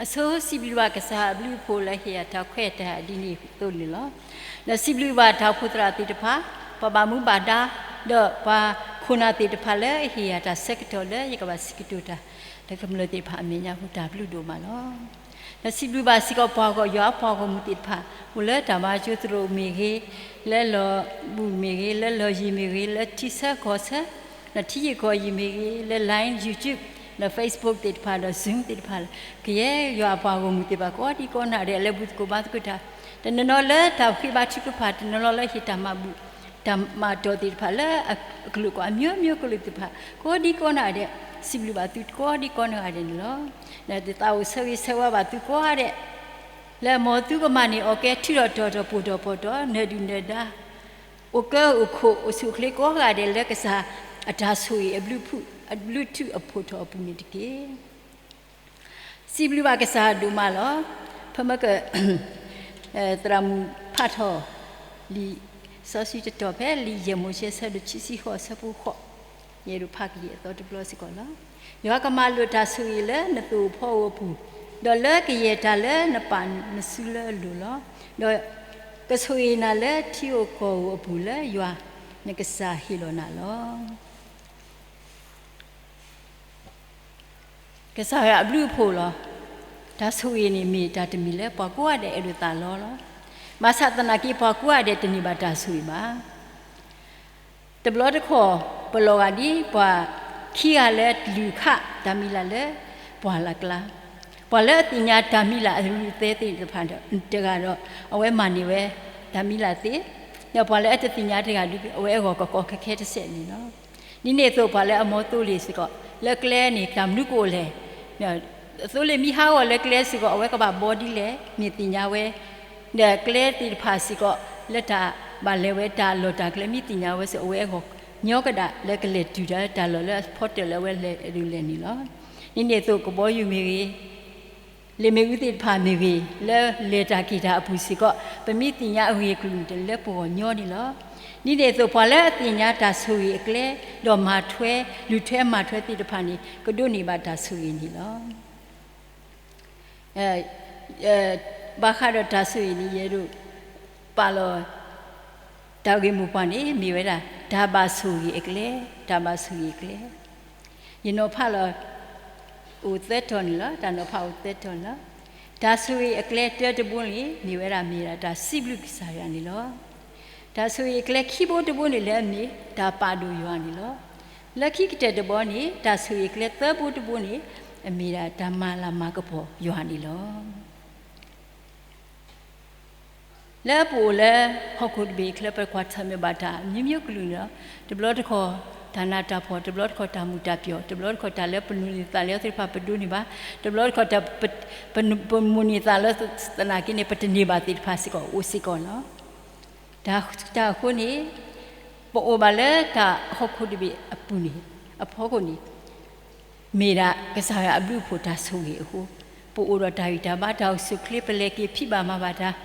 အဆိစံးဘျုးဘၣ်ကစၢ်အဘျုးအဖှိၣ်လၢဟ့ၣ်ယၤတၢ်ခွဲးတၢ်ယာ်ဒ်န့ၣ်အသိးန့ၣ်လီၤ. ဒီးစံးဘျုးဘၣ်တၢ်အိၣ်ဖှိၣ်သရၣ်သ့ၣ်တဖၣ်, ပှၤဘၣ်မူဘၣ်ဒါ, ဒီးပှၤခိၣ်နၢ်သ့ၣ်တဖၣ်လၢအဟ့ၣ်ယၤတၢ်ဆၢကတီၢ်လၢယကဘၣ်စံးကတိၤတၢ် တကမျၢၢ်သ့ၣ်တဖၣ်အမဲာ်ညါအဃိ တၢ်ဘျုးဒိၣ်မးလီၤ. ဒီးစံးဘျုးဘၣ်စ့ၢ်ကီးပှၤဂီၢ်ယွၤပှၤဂီၢ်မုၢ်သ့ၣ်တဖၣ် အိၣ်လၢတၢ်မၤကၠိသရိာ်မ့ၢ်ဂ့ၤ, လၢလီၢ်ဘူးမ့ၢ်ဂ့ၤ, လၢလီၢ်ယံၤမ့ၢ်ဂ့ၤ, လၢထံဆၢကီၢ်ဆၢ, ဒီးထံယံၤကီၢ်ယံၤမ့ၢ်ဂ့ၤ, လၢ Line, YouTube, ဒီး Facebook သ့ၣ်တဖၣ် ဒီး Zoom သ့ၣ်တဖၣ်လၢ ကယဲၢ်ယွၤအပှၤဂီၢ်မုၢ်သ့ၣ်တဖၣ် ကိးဒံကိးနီၢ်ဒဲး လၢဘူၣ်သကိးဘါသကိးတၢ်, တနီၤနီၤလၢတၢ်ဃ့ဘါထုကဖၣ်, တနီၤနီၤလၢဟ့ၣ်တၢ်မၤဘူၣ် တၢ်မၤတီၢ်သ့ၣ်တဖၣ်လၢအကလုာ်ကွာ် အမျိုးမျိုးကလုာ်သ့ၣ်တဖၣ် ကိးဒံကိးနီၢ်ဒဲး စံးဘျုးဘၣ်သုကိးဒံကိးနီၢ်ဒဲးန့ၣ်လီၤ. ဒီးသးအိၣ်ဆၢဂ့ၤဆၢဝါဘၣ်သုကိးဂၤဒဲး လၢမ်သုကမၤန့ၢ်အီၣ်ကဲ ထုးထီၣ်တီၢ်ထီၣ်ပိၢ်ထီၣ်ပီၢ်ထီၣ် နၢၤဒုၣ်နၢၤဒါ အိၣ်ကၢအိၣ်ခိး အိၣ်ဆူၣ်အိၣ်ချ့ကိးဂၤဒဲး လၢကစၢ်အတၢ်ဆိၣ်ဂ့ၤအဘျုးဖုး အဘျုးထူးအဖှိၣ်ထီၣ်အပူၤန့ၣ်တက့ၢ်. စံးဘျုးဘၣ်ကစၢ်ဒိၣ်မးလီၤ. ဖဲမ့ၢ်က သရၣ်မုၣ်ဖးထီၣ် လံာ်စီဆှံတတီၤဖဲ လံာ်ယဲၢ်မိၤၡ့ ဆၢဒိၣ်ခံဆံဃိး ဆၢဖိဃိး, ယအဲၣ်ဒိးဖးက့ၤအသီတဘျီစ့ၢ်ကီးလီၤ. ယွၤကမၤလိာ်တၢ်ဆိၣ်ဂ့ၤလၢနသိၣ်ဖီဧိၤအပူၤ, ဒီးလၢကယဲၢ်တၢ်လၢနပာ်နစုလၢအလိၤလီၤ. ဒီးကဆိၣ်ဂ့ၤနၤလၢထံဧိၤကီၢ်ဧိၤအပူၤလၢယွၤနကစၢ်ဟ့ၣ်လီၤနၤလီၤ. ကစၢ်ယွၤအဘျုးအဖှိၣ်လီၤ. တၢ်ဆိၣ်ဂ့ၤန့ၣ်မ့ၢ်တၢ်တမံၤလၢပှၤကိးဂၤဒဲးအဲၣ်ဒိးသးလီလီၤ. ဘၣ်ဆၣ်သနာ်က့ ပှၤကိးဂၤဒဲးတန့ၢ်ဘၣ်တၢ်ဆိၣ်ဂ့ၤဘၣ်. တဘျီတခီၣ် ပလီၤဂာ်ဒ်ပှၤခံဂၤလၢလုၢ်ခးတၢ်မံၤလၢ်လၢပှၢ်လၢ်ကျါ, ပှၤလၢအသ့ၣ်ညါတၢ်မံၤလၢ်အရူၢ်အသဲသ့ၣ်တဖၣ်တဂၤဒီး အဝဲမၤန့ၢ်ဝဲတၢ်မံၤလၢ်သ့, ဒီးပှၤလၢအတသ့ၣ်ညါတဂၤဒီး အဝဲအဂီၢ်ကကီခဲခဲတစဲးန့ၣ်လီၤ. ဒ်န့ၣ်အသိးပှၤလၢအမ့ၢ်သိလ့ၣ်စ့ၢ်ကီး လၢကျဲန့ၣ် တၢ်မနုၤကအိၣ်လဲၣ်, သိလ့ၣ်မ့ၢ်ဟးဂီၤလၢကျဲစ့ၢ်ကီး အဝဲကဘၣ်ဘီဒ်လဲၣ် မ့ၢ်သ့ၣ်ညါဝဲ, ဒီးကျဲသ့ၣ်တဖၣ်စ့ၢ်ကီး လၢတၢ်ဘၣ်လဲၤဝဲတၢ်လီၢ်တၢ်ကျဲမ့ၢ်သ့ၣ်ညါဝဲစ့ၢ်ကီး အဝဲအဂီၢ်ညီကဒၣ်လၢကလဲၤတုၤဒီးတၢ်လီၢ်လၢအဖီတၢၢ်လၢအဝဲလဲၤဒုးလဲၤန့ၣ်လီၤ. ဒ်န့ၣ်အသိးကဘီယူၤမ့ၢ်ဂ့ၤ လ့ၣ်မ့ၣ်အူသ့ၣ်တဖၣ်မ့ၢ်ဂ့ၤ လၢလဲၤတၢ်က့ၤတၢ်အပူၤစ့ၢ်ကီး ပမ့ၢ်သ့ၣ်ညါအဂ့ၢ်အကျိၤန့ၣ် တလၢပဂီၢ်ညီန့ၣ်လီၤ. ဒ်န့ၣ်အသိးပှၤလၢအသ့ၣ်ညါတၢ်ဆိၣ်ဂ့ၤအကျဲ ဒီးမၤထွဲ လုၢ်ထွဲမၤထွဲသ့ၣ်တဖၣ်န့ၣ် ကဒိးန့ၢ်ဘၣ်တၢ်ဆိၣ်ဂ့ၤန့ၣ်လီၤ. ဘၣ်ဃးဒီးတၢ်ဆိၣ်ဂ့ၤန့ၣ် ယအဲၣ်ဒိးပာ်လီၤ တၢ်ဂ့ၢ်မိၢ်ပှၢ်န့ၣ် မ့ၢ်ဝဲဒၣ် တၢ်ဘၣ်ဆိၣ်ဂ့ၤအကျဲ, တၢ်ဘၣ်ဆိၣ်ဂ့ၤအကျဲ. ယနီၤဖးလီၤ အိၣ်သၢတီၤန့ၣ်လီၤ. တၢ်နီၤဖးအိၣ်သၢတီၤန့ၣ်လီၤ. တၢ်ဆိၣ်ဂ့ၤအကျဲတၢတဘိန့ၣ် မ့ၢ်ဝဲဒၣ် မ့ၢ်ဒၣ်တၢ်စံးဘျုးကစၢ်ယွၤန့ၣ်လီၤ. တၢ်ဆိၣ်ဂ့ၤအကျဲခံဘိတဘိန့ၣ်လၢအမ့ၢ် တၢ်ပာ်ဒိၣ်ယွၤန့ၣ်လီၤ. လၢခံကတၢၢ်တဘိန့ၣ် တၢ်ဆိၣ်ဂ့ၤအကျဲသၢဘိတဘိန့ၣ် အမ့ၢ်ဒၣ်တၢ်မၤလၤမၤကပီၤယွၤန့ၣ်လီၤ. လၢပအိၣ်လၢ ဟီၣ်ခိၣ်တဘ့ၣ်အချၢ ပကွၢ်ဆၢၣ်မဲာ်ဘၣ်တၢ် မျိုးမျိုးကလုာ်န့ၣ်လီၤ. တဘျီတခီၣ် တၢ်နးတၢ်ဖှီၣ်, တဘျီတခီၣ်တၢ်မုာ်တၢ်ပျီၣ်, တဘျီတခီၣ်တၢ်လၢပနုာ်န့ၢ်သးလၢသ့ၣ်တဖၣ်ပဒိးန့ၢ်ဘၣ်, တဘျီတခီၣ်တၢ် ပ ပမုာ်န့ၢ်သးလၢသနာ်က့န့ၣ် ပတန့ၢ်ဘၣ်သ့ၣ်တဖၣ်စ့ၢ်ကီးအိၣ်စ့ၢ်ကီးလီၤ. တၢ်အဃိန့ၣ် ပအိၣ်ဘၣ်လၢတၢ်ဟီၣ်ခိၣ်တဘ့ၣ်အပူၤန့ၣ် အဖီခိၣ်န့ၣ် မ့ၢ်ဒၣ်ကစၢ်ယွၤအဘျုးအဖှိၣ်တၢ်ဆိၣ်ဂ့ၤအဃိ ပအိၣ်ဒီးတၢ်ဂံၢ်တၢ်ဘါ တၢ်အိၣ်ဆူၣ်အိၣ်ချ့ ပလဲၤက့ၤဖံးဘၣ်မၤဘၣ်တၢ်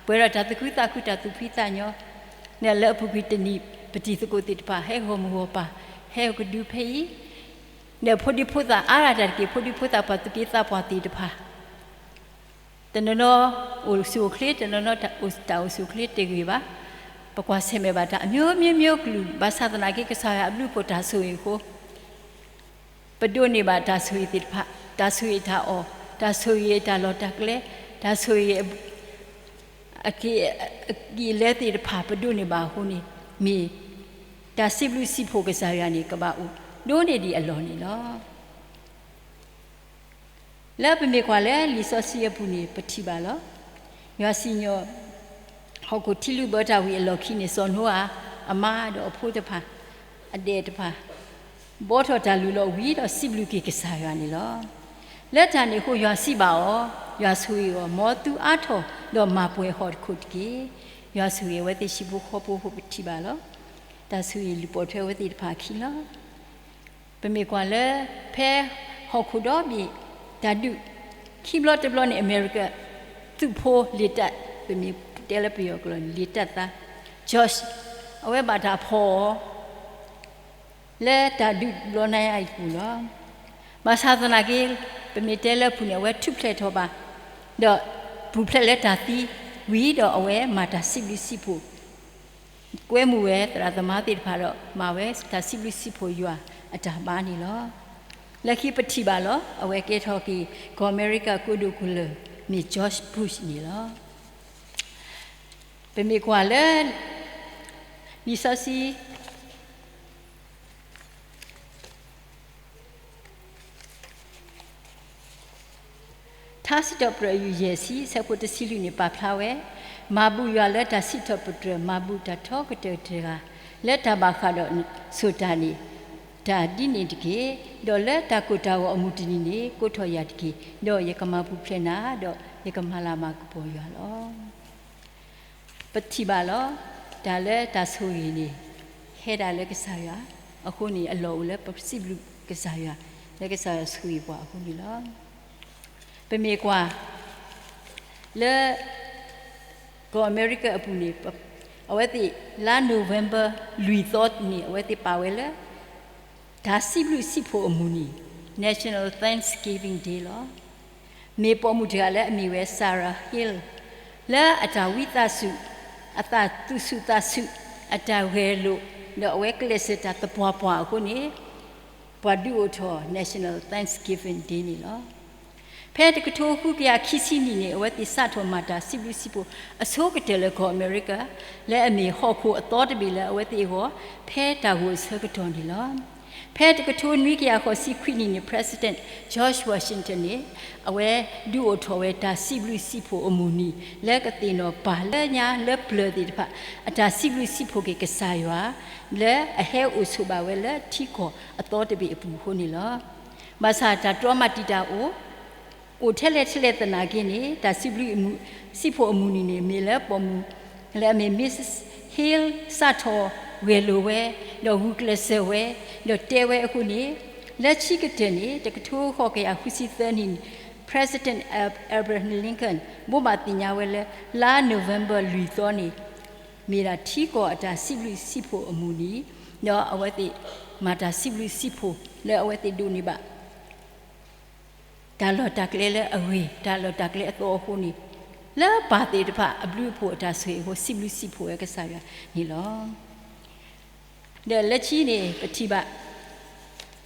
ပှဲၤဒီးတၢ်သူၣ်ခုသးခု တၢ်သူၣ်ဖှံသးညီ လၢအပူၤကွံာ်တနံၣ် ပတံၤသကိးသ့ၣ်တဖၣ် ဟဲဂီၢ်မုၢ်ဂီၢ်ပၤ ဟဲကဒုဖဲအံၤ ဒီးဖိဒံဖိသၣ်အါဒၣ်တၢ်တက့ၢ် ဖိဒံဖိသၣ်ပှၤသူၣ်က့သးပှၢ်သ့ၣ်တဖၣ် တနီၤနီၤအိၣ်ဆူၣ်အိၣ်ချ့ တနီၤနီၤတၢ်အိၣ်ဆူၣ်အိၣ်ချ့ တဂ့ၤဘၣ်. ပကွၢ်ဆၢၣ်မဲာ်ဘၣ်တၢ် မျိုးမျိုးမျိုးကလုာ် ဘၣ်ဆၣ်သနာ်က့ ကစၢ်ယွၤအဘျုးအဖှိၣ်တၢ်ဆိၣ်ဂ့ၤအဃိ ပဒိးန့ၢ်ဘၣ်တၢ်ဆိၣ်ဂ့ၤသ့ၣ်တဖၣ် တၢ်ဆိၣ်ဂ့ၤတၢ်အီၣ် တၢ်ဆိၣ်ဂ့ၤတၢ်လီၢ်တၢ်ကျဲ တၢ်ဆိၣ်ဂ့ၤ အက့ၢ်အဂီၤသ့ၣ်တဖၣ် ပဒိးန့ၢ်ဘၣ်အဃိန့ၣ် မ့ၢ်တၢ်စံးဘျုးစံးဖှိၣ်ကစၢ်ယွၤန့ၣ် ကဘၣ်အိၣ်ဒိၣ်န့ၢ်ဒံးအလီၢ်န့ၣ်လီၤ. လၢပမ့ၢ်ကွၢ်လၢလံာ်စီဆှံအပူၤန့ၣ် ပထံၣ်ဘၣ်လီၤ. ယွၤစံၣ်ညီၣ် ဟီၣ်ခိၣ်ထံလုၢ်ဘၢတၢ်ဝံၤအလီၢ်ခံန့ၣ် စီၤနိအၤ အမါဒီးအဖိတဖၣ် အဒဲးတဖၣ် ဘှီထီၣ်တၢ်လုၢ်လီၤဝံၤဒီးစံးဘျုးက့ၤကစၢ်ယွၤန့ၣ်လီၤ. လၢတၢ်န့ၣ်အဃိ ယွၤစံးဘၣ်အီၤ, ယွၤဆိၣ်ဂ့ၤအီၤ, မ်သုအါထီၣ်ဒီးမၤပှဲၤဟီၣ်ခိၣ်တက့ၢ်. ယွၤဆိၣ်ဂ့ၤအဝဲသ့ၣ်ဟံၣ်ဖိဃီဖိအဃိ ပထံၣ်ဘၣ်လီၤ. တၢ်ဆိၣ်ဂ့ၤလုၢ်ပိာ်ထွဲအဝဲသ့ၣ်တဖၣ်အခံလီၤ. ပမ့ၢ်ကွၢ်လၢ ဖဲဟီၣ်ခိၣ်ဒီဘ့ၣ် တၢ်ဒုး ခံဘျီတဘျီန့ၣ် အမဲရကၤ သုးဖိလံာ်တၢ် ပမ့ၢ်တဲလၢပယီၤကျိာ်န့ၣ် လံာ်တၢ်သါ George အဝဲဘၣ်တၢ်ဖီၣ်အီၤ လၢတၢ်ဒုးတဘျီညါအံၤအပူၤလီၤ. ဘၣ်ဆၣ်သနာ်က့ ပမ့ၢ်တဲလၢအပူၤန့ၣ် အဝဲထူၣ်ဖျဲးထီၣ်ဘၣ်, ဒီးပူၤဖျဲးလၢတၢ်သံဝံၤဒီး အဝဲမၤတၢ်စံးဘျုးစံးဖှိၣ်, ကွဲမုာ်ဝဲသရၣ်သမါသ့ၣ်တဖၣ်ဒီး မၤဝဲတၢ်စံးဘျုးစံးဖှိၣ်ယွၤအတၢ်ဘါန့ၣ်လီၤ. လၢခံပထံၣ်ဘၣ်လီၤ, အဝဲကဲထီၣ်က့ၤ ကီၢ်အမဲရကၤကိၣ်ဒိၣ်ကလၢၢ် မ့ၢ် George Bush န့ၣ်လီၤ. ပမ့ၢ်ကွၢ်လၢ လံာ်စီဆှံ ထါစံးထီၣ်ပတြၢၤ ယုၢ်ယဲၢ်ဆံ အဆၢဖိတဆံလွံၢ်န့ၣ် ပာ်ဖျါဝဲ, မၤဘူၣ်ယွၤလၢတၢ်စံးထီၣ်ပတြၢၤ, မၤဘူၣ်တၢ်ထီကတၢၢ်တဂၤ လၢတၢ်ဘၣ်ဃးဒီးစိၤတၢ်န့ၣ် တၢ်ဒ်န့ၣ်တက့ၢ်. ဒီးလၢတၢ်ကိၢ်တၢ်ဂီၤအမုၢ်တနံၤန့ၣ် ကိးထီၣ်ယၤတက့ၢ်. ဒီးယကမၤပူၤဖျဲးနၤ, ဒီးယကမၤလၤမၤကပီၤယွၤလီၤ. ပထံၣ်ဘၣ်လီၤ, တၢ်လၢတၢ်ဆိၣ်ဂ့ၤန့ၣ် ဟဲဒၣ်လၢကစၢ်ယွၤအဃိန့ၣ် အလီၢ်အိၣ်လၢပစံးဘျုးကစၢ်ယွၤ လၢကစၢ်ယွၤဆိၣ်ဂ့ၤပှၤအဃိန့ၣ်လီၤ. ပမ့ၢ်ကွၢ်လၢ ကီၢ်အမဲရကၤအပူၤန့ၣ် အဝဲသ့ၣ်လါ November လွံၢ်သီန့ၣ် အဝဲသ့ၣ်ပာ်ဝဲလၢ တၢ်စံးဘျုးစံးဖှိၣ်အမုၢ်နံၤ National Thanksgiving Day လီၤ. မ့ၢ်ပိာ်မုၣ်တဂၤလၢအမ့ၢ်ဝဲ Sarah Hale လၢအတၢ်ဝံသးစူၤ, အတၢ်သူၣ်ဆူၣ်သးဆူၣ်, အတၢ်ဂဲၤလိာ်, ဒီးအဝဲကျဲးစၢးတၢ်သပှၢ်ပှၢ်အဃိန့ၣ် ပှၤဒုးအိၣ်ထီၣ် National Thanksgiving Day န့ၣ်လီၤ. ဖဲတကထိဃုကယၤခံဆံနံၣ်န့ၣ် အဝဲသ့ၣ်စးထီၣ်မၤတၢ်စံးဘျုးစံးဖှိၣ်အဆိကတၢၢ်လၢကီၢ်အမဲရကၤ လၢအမ့ၢ်ဟီၣ်ခိၣ်အသီတဘ့ၣ်လၢအဝဲသ့ၣ်အဂီၢ် ဖဲတၢ်ဂိၢ်အဆၢကတီၢ်န့ၣ်လီၤ. ဖဲတကထိနွံကယၤဃိးဆံခွံနံၣ်န့ၣ် President George Washington န့ၣ် အဝဲဒုးအိၣ်ထီၣ်ဝဲတၢ်စံးဘျုးစံးဖှိၣ်အမုၢ်နံၤ လၢကသ့ၣ်နီၣ်ပၢ်လၢညါလၢပျၢၤသ့ၣ်တဖၣ် အတၢ်စံးဘျုးစံးဖှိၣ်က့ၤကစၢ်ယွၤ လၢအဟဲအိၣ်ဆိးဘၣ်ဝဲလၢထံကီၢ်အသီတဘ့ၣ်အပူၤအဃိန့ၣ်လီၤ. ဘၣ်ဆၣ်တၢ်တြီမၤတံာ်တာ်အိၣ် အိၣ်ထဲလဲၣ်ထဲလဲၣ်သနာ်က့န့ၣ် တၢ်စံးဘျုးစံးဖှိၣ်အမုၢ်နံၤန့ၣ် မ့ၢ်လၢပိာ်မုၣ်လၢအမ့ၢ် Missus Hale စးထီၣ်ဂဲၤလိာ်ဝဲ ဒီးဂုာ်ကျဲးစၢးဝဲ ဒီးတဲဝဲအဃိန့ၣ် လၢခံကတၢၢ်န့ၣ် တကထိဃိးကယၤဃုဆံသၢနံၣ်န့ၣ် President Abraham Lincoln ဘိးဘၣ်သ့ၣ်ညါဝဲလၢ လါ November လွံၢ်သီန့ၣ် မ့ၢ်ဒၣ်ထံကီၢ်အတၢ်စံးဘျုးစံးဖှိၣ်အမုၢ်နံၤ ဒီးအဝဲသ့ၣ်မၤတၢ်စံးဘျုးစံးဖှိၣ်လၢအဝဲသ့ၣ်ဒိးန့ၢ်ဘၣ် တၢ်လီၢ်တၢ်ကျဲလၢအဂ့ၤ, တၢ်လီၢ်တၢ်ကျဲအသီအဃိန့ၣ် လၢပၢ်သ့ၣ်တဖၣ်အဘျုးအဖှိၣ်အတၢ်ဆိၣ်ဂ့ၤအဃိ စံးဘျုးစံးဖှိၣ်ဝဲကစၢ်ယွၤန့ၣ်လီၤ. ဒီးလၢခံန့ၣ် ပထံၣ်ဘၣ်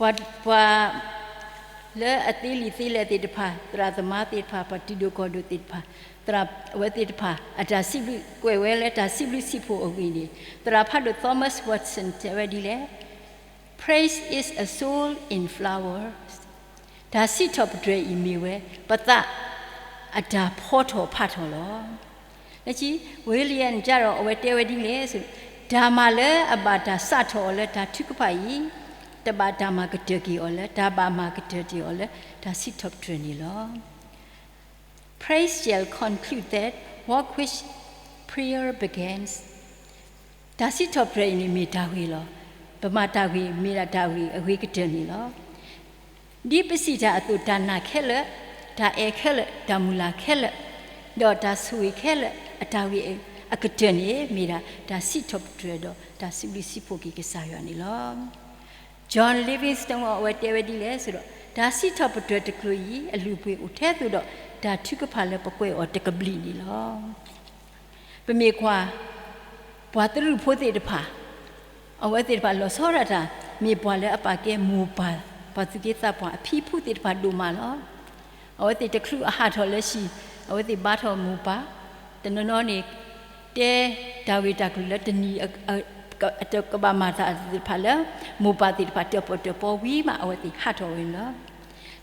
ပှၤ ပှၤလၢအသ့လံာ်သ့လဲၢ်သ့ၣ်တဖၣ်, သရၣ်သမါသ့ၣ်တဖၣ်, ပှၤတံၤဒိၣ်ကီၢ်ဒိၣ်သ့ၣ်တဖၣ်, သရၣ်အဝဲသ့ၣ်တဖၣ် အတၢ်စံးဘျုးကွဲးဝဲလၢတၢ်စံးဘျုးစံးဖှိၣ်အဂ့ၢ်န့ၣ် သရၣ်ဖးဒိၣ် Thomas Watson တဲဝဲဒ်လဲၣ်, Praise is a soul in flowers. တၢ်စံးထီၣ်ပတြၢၤအံၤမ့ၢ်ဝဲ ပသးအတၢ်ဖီထီၣ်ဖးထီၣ်လီၤ. လၢခံ William ကဒီး အဝဲတဲဝဲဒ်လဲၣ်, တၢ်မၤလၢအဘၣ်တၢ်စးထီၣ်အီၤလၢတၢ်ထုကဖၣ်အံၤ တဘၣ်တၢ်မၤကတၢၢ်က့ၤအီၤလၢ တၢ်ဘၣ်မၤကတၢၢ်က့ၤအီၤလၢ တၢ်စံးထီၣ်ပတြၢၤန့ၣ်လီၤ. Praise shall conclude that work which prayer begins. တၢ်စံးထီၣ်ပတြၢၤအံၤန့ၣ်မ့ၢ်တၢ်ဂ့ၤလီၤ. ပမၤတၢ်ဂ့ၤ မ့ၢ်ဒၣ်တၢ်ဂ့ၤအဂ့ၤကတၢၢ်န့ၣ်လီၤ. ဒ်ပစံးတၢ်အသိး တၢ်နာ်ခဲလၢာ်, တၢ်အဲၣ်ခဲလၢာ်, တၢ်မုၢ်လၢ်ခဲလၢာ်, ဒီးတၢ်ဆိၣ်ဂ့ၤခဲလၢာ် အတၢ်ဂ့ၤအကတၢၢ်န့ၣ် မ့ၢ်ဒၣ်တၢ်စံးထီၣ်ပတြၢၤဒီး တၢ်စံးဘျုးစံးဖှိၣ်က့ၤကစၢ်ယွၤန့ၣ်လီၤ. John Livingstone အဝဲတဲဝဲဒ်လဲၣ်ဆိုဒီး တၢ်စံးထီၣ်ပတြၢၤတကျိၤအံၤ အလုၢ်အပှ့ၤအိၣ်ထဲသိးဒီး တၢ်ထုကဖၣ်လၢပကွဲးအီၤတကဘျံးန့ၣ်လီၤ. ပမ့ၢ်ကွၢ် ပှၤသရူးဖိသ့ၣ်တဖၣ် အဝဲသ့ၣ်တဖၣ်လီၤဆီဒၣ်တၢ် မ့ၢ်ပှၤလၢအပာ်ကဲမိၢ်ပၢ် ပှၤသူၣ်က့သးပှၢ်အဖံဖုသ့ၣ်တဖၣ်ဒိၣ်မးလီၤ. အဝဲသ့ၣ်တချုးအဟးထီၣ်လၢဟံၣ် အဝဲသ့ၣ်ဘါထီၣ်မိၢ်ပၢ် တနီၤနီၤန့ၣ် တဲတၢ်ဂ့ၢ်တၢ်ကျိၤလၢတနံၤ ကဘၣ်မၤတၢ်သ့ၣ်တဖၣ်လၢ မိၢ်ပၢ်သ့ၣ်တဖၣ်တၢၣ်ပီၣ်တၢၣ်ပီဝံၤမး အဝဲသ့ၣ်ဟးထီၣ်ဝဲန့ၣ်လီၤ.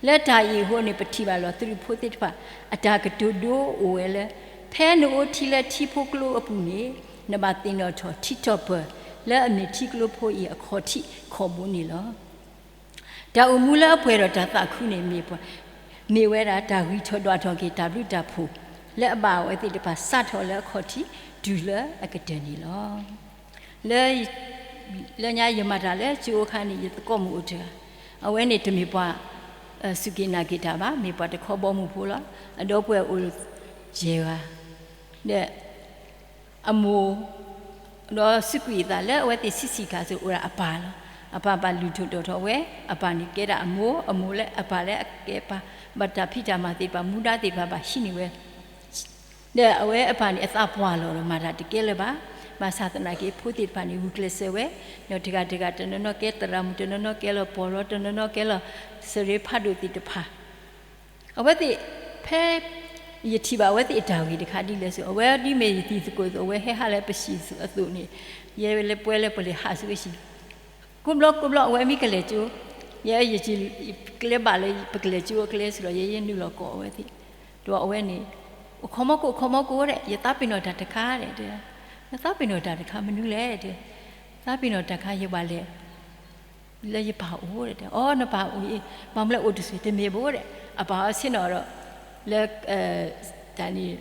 လၢတၢ်အံၤအဃိန့ၣ် ပထံၣ်ဘၣ်လီၤ သရူးဖိသ့ၣ်တဖၣ် အတၢ်ကတိၤဒိအိၣ်ဝဲလၢ ဖဲနအိၣ်ထံလၢထံဖိကျိအပူၤန့ၣ် နဘၣ်သ့ၣ်နီၣ်ထီၣ်ထံထီၣ်ပၢၢ် လၢအမ့ၢ်ထံကျိဖိအံၤအခီၣ်ထံးခီၣ်ဘိန့ၣ်လီၤ. တၢ်အိၣ်မူလၢအပှဲၤဒီးတၢ်သးခုန့ၣ် မ့ၢ်ပှၤ မ့ၢ်ဝဲဒၣ်တၢ်ဂံၢ်ထီၣ်ဒွးထီၣ်က့ၤတၢ်ဘျုးတၢ်ဖှိၣ် လၢအဘၣ်အဝဲသ့ၣ်တဖၣ်စးထီၣ်လၢအခီၣ်ထံးတုၤလၢအကတၢၢ်န့ၣ်လီၤ. လၢ လၢညါယမၤတၢ်လၢကၠိအခါန့ၣ် ယသကိးမုၣ်အိၣ်တဂၤ, အဝဲန့ၣ်တမ့ၢ်ပှၤ စူၢ်က့ၤနာ်က့ၤတၢ်ဘၣ်, မ့ၢ်ပှၤတခီဘီမုၢ်ဖိလီၤ. အဒီပုၢ်ဝဲၢ်အိၣ်ယဲၢ်ဂၤ, ဒီး အမိၢ် ဒီးစူးကွံာ်အသးလၢအဝဲသ့ၣ်ဆံးဆံးခါအသိး အိၣ်ဒၣ်အပၢ်လီၤ. အပၢ်ဘၣ်လုၢ်ထီၣ်ဒိၣ်ထီၣ်ဝဲ, အပၢ်န့ၣ်ကဲဒၣ်အမိၢ်, အမိၢ်လၢအပၢ်လၢအကဲပၢ်, ဘၣ်တၢ်ဖံးတၢ်မၤသ့ၣ်တဖၣ် မူဒါသ့ၣ်တဖၣ်ဘၣ်ဟံးန့ၢ်ဝဲ, ဒီးအဝဲအပၢ်န့ၣ်အသးပှၢ်လီၤဒီး မၤတၢ်တကဲလၢၤဘၣ်. ဘၣ်ဆၣ်သနာ်က့ ဖိသ့ၣ်တဖၣ်န့ၣ် ဂုာ်ကျဲးစၢးဝဲ, ဒီးတဂၤတဂၤ တနီၤနီၤကဲသရၣ်မုၣ်, တနီၤနီၤကဲလီၤပီၢ်ရီ, တနီၤနီၤကဲလီၤစရ့ဖးဒိၣ်သ့ၣ်တဖၣ် အဝဲသ့ၣ် ဖဲယထံၣ်ဘၣ်အဝဲသ့ၣ်အတၢ်ဂ့ၢ်တခါဒ်လဲၣ်ဆူ အဝဲဒ်မ့ၢ်ယတံၤသကိးအသိး အဝဲဟဲဟးလၢပဟံၣ်အသိးန့ၣ်, ယဲလၢပှဲၤလၢပလဲၤဟးဆူအဟံၣ်, ကိးဘျီကိးဘျီ အဝဲမ့ၢ်ကလဲၤကၠိ, ယဲယကျဲဘၣ်လၢပကလဲၤကၠိအကျဲဆူဒီး ယဲယနုာ်လီၤကိးအဝဲသ့ၣ်, ဒီးအဝဲန့ၣ် အိၣ်ခိးမီကိး အိၣ်ခိးမီကိးဒီး ယသးပ့ၤနီၣ်တၢ်တခါဒီး, နသးပ့ၤနီၣ်တၢ်တခါမနုၤလဲၣ်ဒီး, သးပ့ၤနီၣ်တၢ်တခါ ယဘၣ်လဲၤ လၢယပၢ်အိၣ်ဒီး, အိ နပၢ်အိၣ်အံၤ, ဘၣ်မနုၤလဲၣ်အိၣ်တဆူ တမ့ၢ်ဘၣ်ဒီး, အပၢ်အီၤဆ့ၣ်နီၤဒီး, လၢ တၢ်န့ၣ်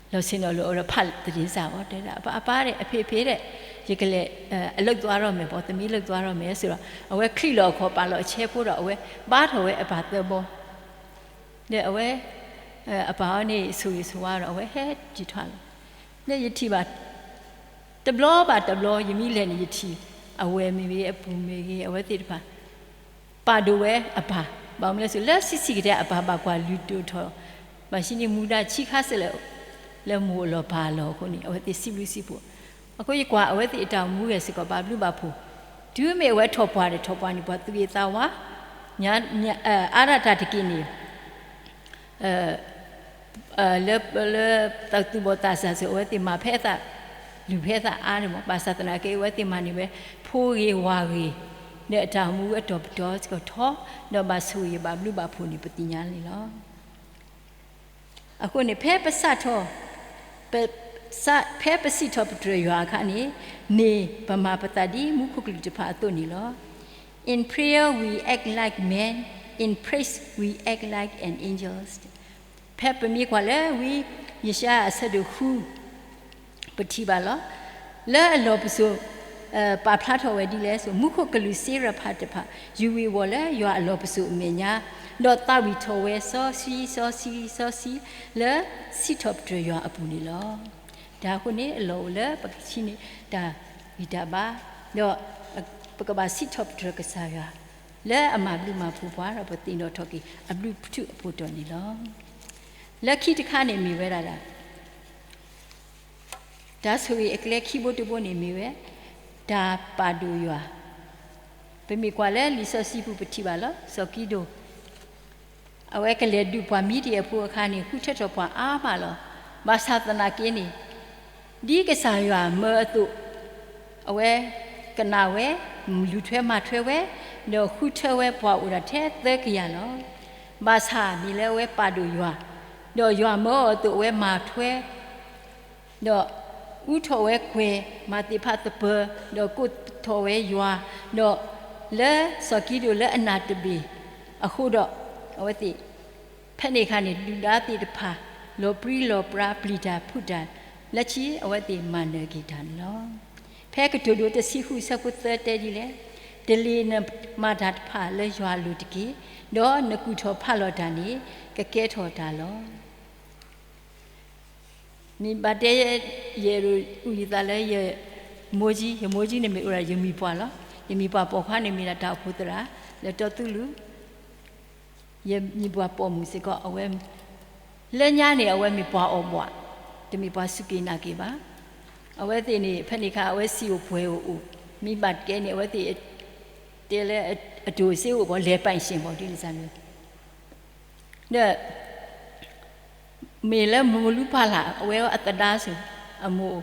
လီၤဆ့ၣ်နီၤလၢအီၤဒီး ဖးသဒ့စၢ်အီၤ တဲဒၣ် အပၢ် အပၢ်ဒီး အဖံဖံဒီး, ယကလဲၤ အလုပ်သွားတော့မယ်ပေါ့, သမီးလုပ်သွားတော့မယ် စ့ၢ်ဒီး အဝဲချံးလီၤအခီၣ် ပာ်လီၤအဆဲဖိဒီး အဝဲဘါထီၣ်ဝဲအပၢ်သၢဘီ ဒီးအဝဲ အပၢ်အီၤန့ၣ် ဆိၣ်ဂ့ၤဆိၣ်ဝါဒီး အဝဲဟဲက့ၤထီၣ်လီၤ. ဒီးယထံၣ်ဘၣ် တဘျီဘၣ်တဘျီ ယမ့ၢ်လဲၤန့ၣ် ယထံၣ် အဝဲၢ်မ့ၢ်ဂ့ၤ အပုၢ်မ့ၢ်ဂ့ၤ အဝဲသ့ၣ်တဖၣ် ပာ်ဒိၣ်ဝဲအပၢ်, ဘၣ်မနုၤလဲၣ်ဆူ လၢဆံးဆံးကတဲာ်အပၢ်ဘၣ်ကွၢ်လုၢ်ဒိၣ်ထီၣ်, ဘၣ်ဆံးန့ၣ်မူဒါဆံးခါစဲးလၢ လၢမိၢ်အလီၢ်ပၢ်အလီၢ်အဃိန့ၣ် အဝဲသ့ၣ်စံးဘျုးစံးဖှိၣ်, အဃိယကွၢ်အဝဲသ့ၣ်အတၢ်အိၣ်မူဂဲၤစ့ၢ်ကီး ဘၣ်ဘျုးဘၣ်ဖှိၣ်, တုၤမ့ၢ်အဝဲထီၣ်ပှၢ်ဒီး ထီၣ်ပှၢ်န့ၣ် ပှၤသူၣ်ဂ့ၤသးဝါ, အါဒၣ်တၢ်တက့ၢ်န့ၣ် လၢ လၢသူၣ်ဘီၣ်သးစၢ်စ့ၢ် အဝဲသ့ၣ်မၤဖဲအသး လုၢ်ဖဲအသးအါန့ၣ်မး, ဘၣ်ဆၣ်သနာ်က့ အဝဲသ့ၣ်မၤန့ၢ်ဝဲ ဖိဂ့ၤဝါဂ့ၤ လၢအတၢ်အိၣ်မူအတီၤပတီၤစ့ၢ်ကီးထီ, ဒီးဘၣ်ဆိၣ်ဂ့ၤဘၣ်ဘျုးဘၣ်ဖှိၣ်န့ၣ် ပသ့ၣ်ညါန့ၣ်လီၤ. အဃိန့ၣ် ဖဲပစးထီၣ် ဖဲပစံးထီၣ်ပတြၢၤယွၤအခါန့ၣ် မ့ၢ်ပမၤပသးဒ်မူခိၣ်ကလူးတဖၣ်အသိးန့ၣ်လီၤ. In prayer we act like men, in praise we act like an angel. ဖဲပမ့ၢ်ကွၢ်လၢဝံယၡါယၤအဆၢဒိၣ်ဃု ပထံၣ်ဘၣ်လီၤ. လၢအလီၢ်ပစိာ် ပာ်ဖျါထီၣ်ဝဲဒ်လဲၣ်ဆူ မူခိၣ်ကလူးစ့ရဖးတဖၣ် ယူၤဝ့ၤဝီၤလၢယွၤအလီၢ်ပစိာ်အမဲာ်ညါ, ဒီးသးဝံၣ်ထီၣ်ဝဲစီဆှံစီဆှံစီဆှံ လၢစံးထီၣ်ပတြၢၤယွၤအပူၤန့ၣ်လီၤ. တၢ်အဃိန့ၣ် အလီၢ်အိၣ်လၢပကဆံးန့ၢ်တၢ်ဂံၢ်တၢ်ဘါ, ဒီးပကဘၣ်စံးထီၣ်ပတြၢၤကစၢ်ယွၤ လၢအမၤဘျုးမၤဖှိၣ်ပှၤ ဒီးပသ့ၣ်နီၣ်ထီၣ်က့ၤအဘျုးဖုၣ်အဖှိၣ်တီၢ်န့ၣ်လီၤ. လၢခံတခါန့ၣ်မ့ၢ်ဝဲဒၣ် တၢ်ဆိၣ်ဂ့ၤအကျဲခံဘိတဘိန့ၣ်မ့ၢ်ဝဲ တၢ်ပာ်ဒိၣ်ယွၤ, ပမ့ၢ်ကွၢ်လၢလံာ်စီဆှံပူၤပထံၣ်ဘၣ်လီၤ. စီၤကံဒိၣ် အဝဲကလဲၤဒုးပှၤမံၤဒယဲၣ်ဖိအခါန့ၣ် ဃုထၢထီၣ်ပှၤအါမးလီၤ. ဘၣ်ဆၣ်သနာ်က့န့ၣ် ဒ်ကစၢ်ယွၤမၢအသိး အဝဲကနၣ်ဝဲ, လူၤထွဲမၤထွဲဝဲ, ဒီးဃုထၢဝဲပှၤအိၣ်ဒၣ်ထဲသၢကယၤလီၤ. ဘၣ်ဆၣ်မ့ၢ်လၢအဝဲပာ်ဒိၣ်ယွၤ, ဒီးယွၤမၢအီၤအသိးအဝဲမၤထွဲ ဒီးအူထီၣ်ဝဲကွဲၤ မၤသ့ၣ်ဖးသပၢၤ, ဒီးကိးထီၣ်ဝဲယွၤ, ဒီးလၢစီၤကံဒိၣ်လၢအနၢ်တဘ့ၣ်အဃိဒီး အဝဲသ့ၣ် ဖဲန့ၣ်အခါန့ၣ် ဒုၣ်ဒါသ့ၣ်တဖၣ် လီၤပြံလီၤပြါ ပျံၤတၢ်ဖုးတၢ် လၢခံအဝဲသ့ၣ်မၤနၢၤက့ၤတၢ်န့ၣ်လီၤ. ဖဲကတိၤဒိတဆံဃုအဆၢဖိသၢတဲဒ်လဲၣ်, တလ့ၤနမၤတၢ်တဖၣ်လၢယွၤအလိၤတက့ၢ်, ဒီးနကူၣ်ထီၣ်ဖးလီၤတၢ်န့ၣ် ကကဲထီၣ်တၢ်လီၤ. မ့ၢ်ဘၣ်တဲ ယအဲၣ်ဒိးအုၣ်ယသးလၢယမိၢ်ကၠံ, ယမိၢ်ကၠံန့ၣ်မ့ၢ်အိၣ်ဒၣ်ယမံၤပှၢ်လီၤ. ယမံၤပှၢ်ပိာ်ခွါန့ၣ်မ့ၢ်ဒၣ်တၢ်အိၣ်ဖှိၣ်သရၣ် လၢတီသူလ့ၤ, ယမံၤပှၢ်ပိာ်မုၣ်စ့ၢ်ကီး အဝဲ လၢညါန့ၣ် အဝဲမ့ၢ်ပှၤအီၣ်ဘှး, တမ့ၢ်ပှၤစူၢ်က့ၤနာ်က့ၤဘၣ်. အဝဲသ့ၣ်န့ၣ် ဖဲန့ၣ်အခါ အဝဲစံာ်အိၣ်ပှဲၤအိၣ်အိၣ်, မ့ၢ်ဘၣ်တကဲန့ၣ် အဝဲသ့ၣ် တဲလၢအတိၢ်စ့အိၣ်ဘၣ် လဲၤပၢၢ်စ့ၣ်ဘၣ် ဒ်န့ၣ်စ့ၢ်န့ၣ် ဒီး မ့ၢ်လၢမိၢ်လူၤပၢ်လၢ် အဝဲအသဒါစ့ၢ် အမိၢ်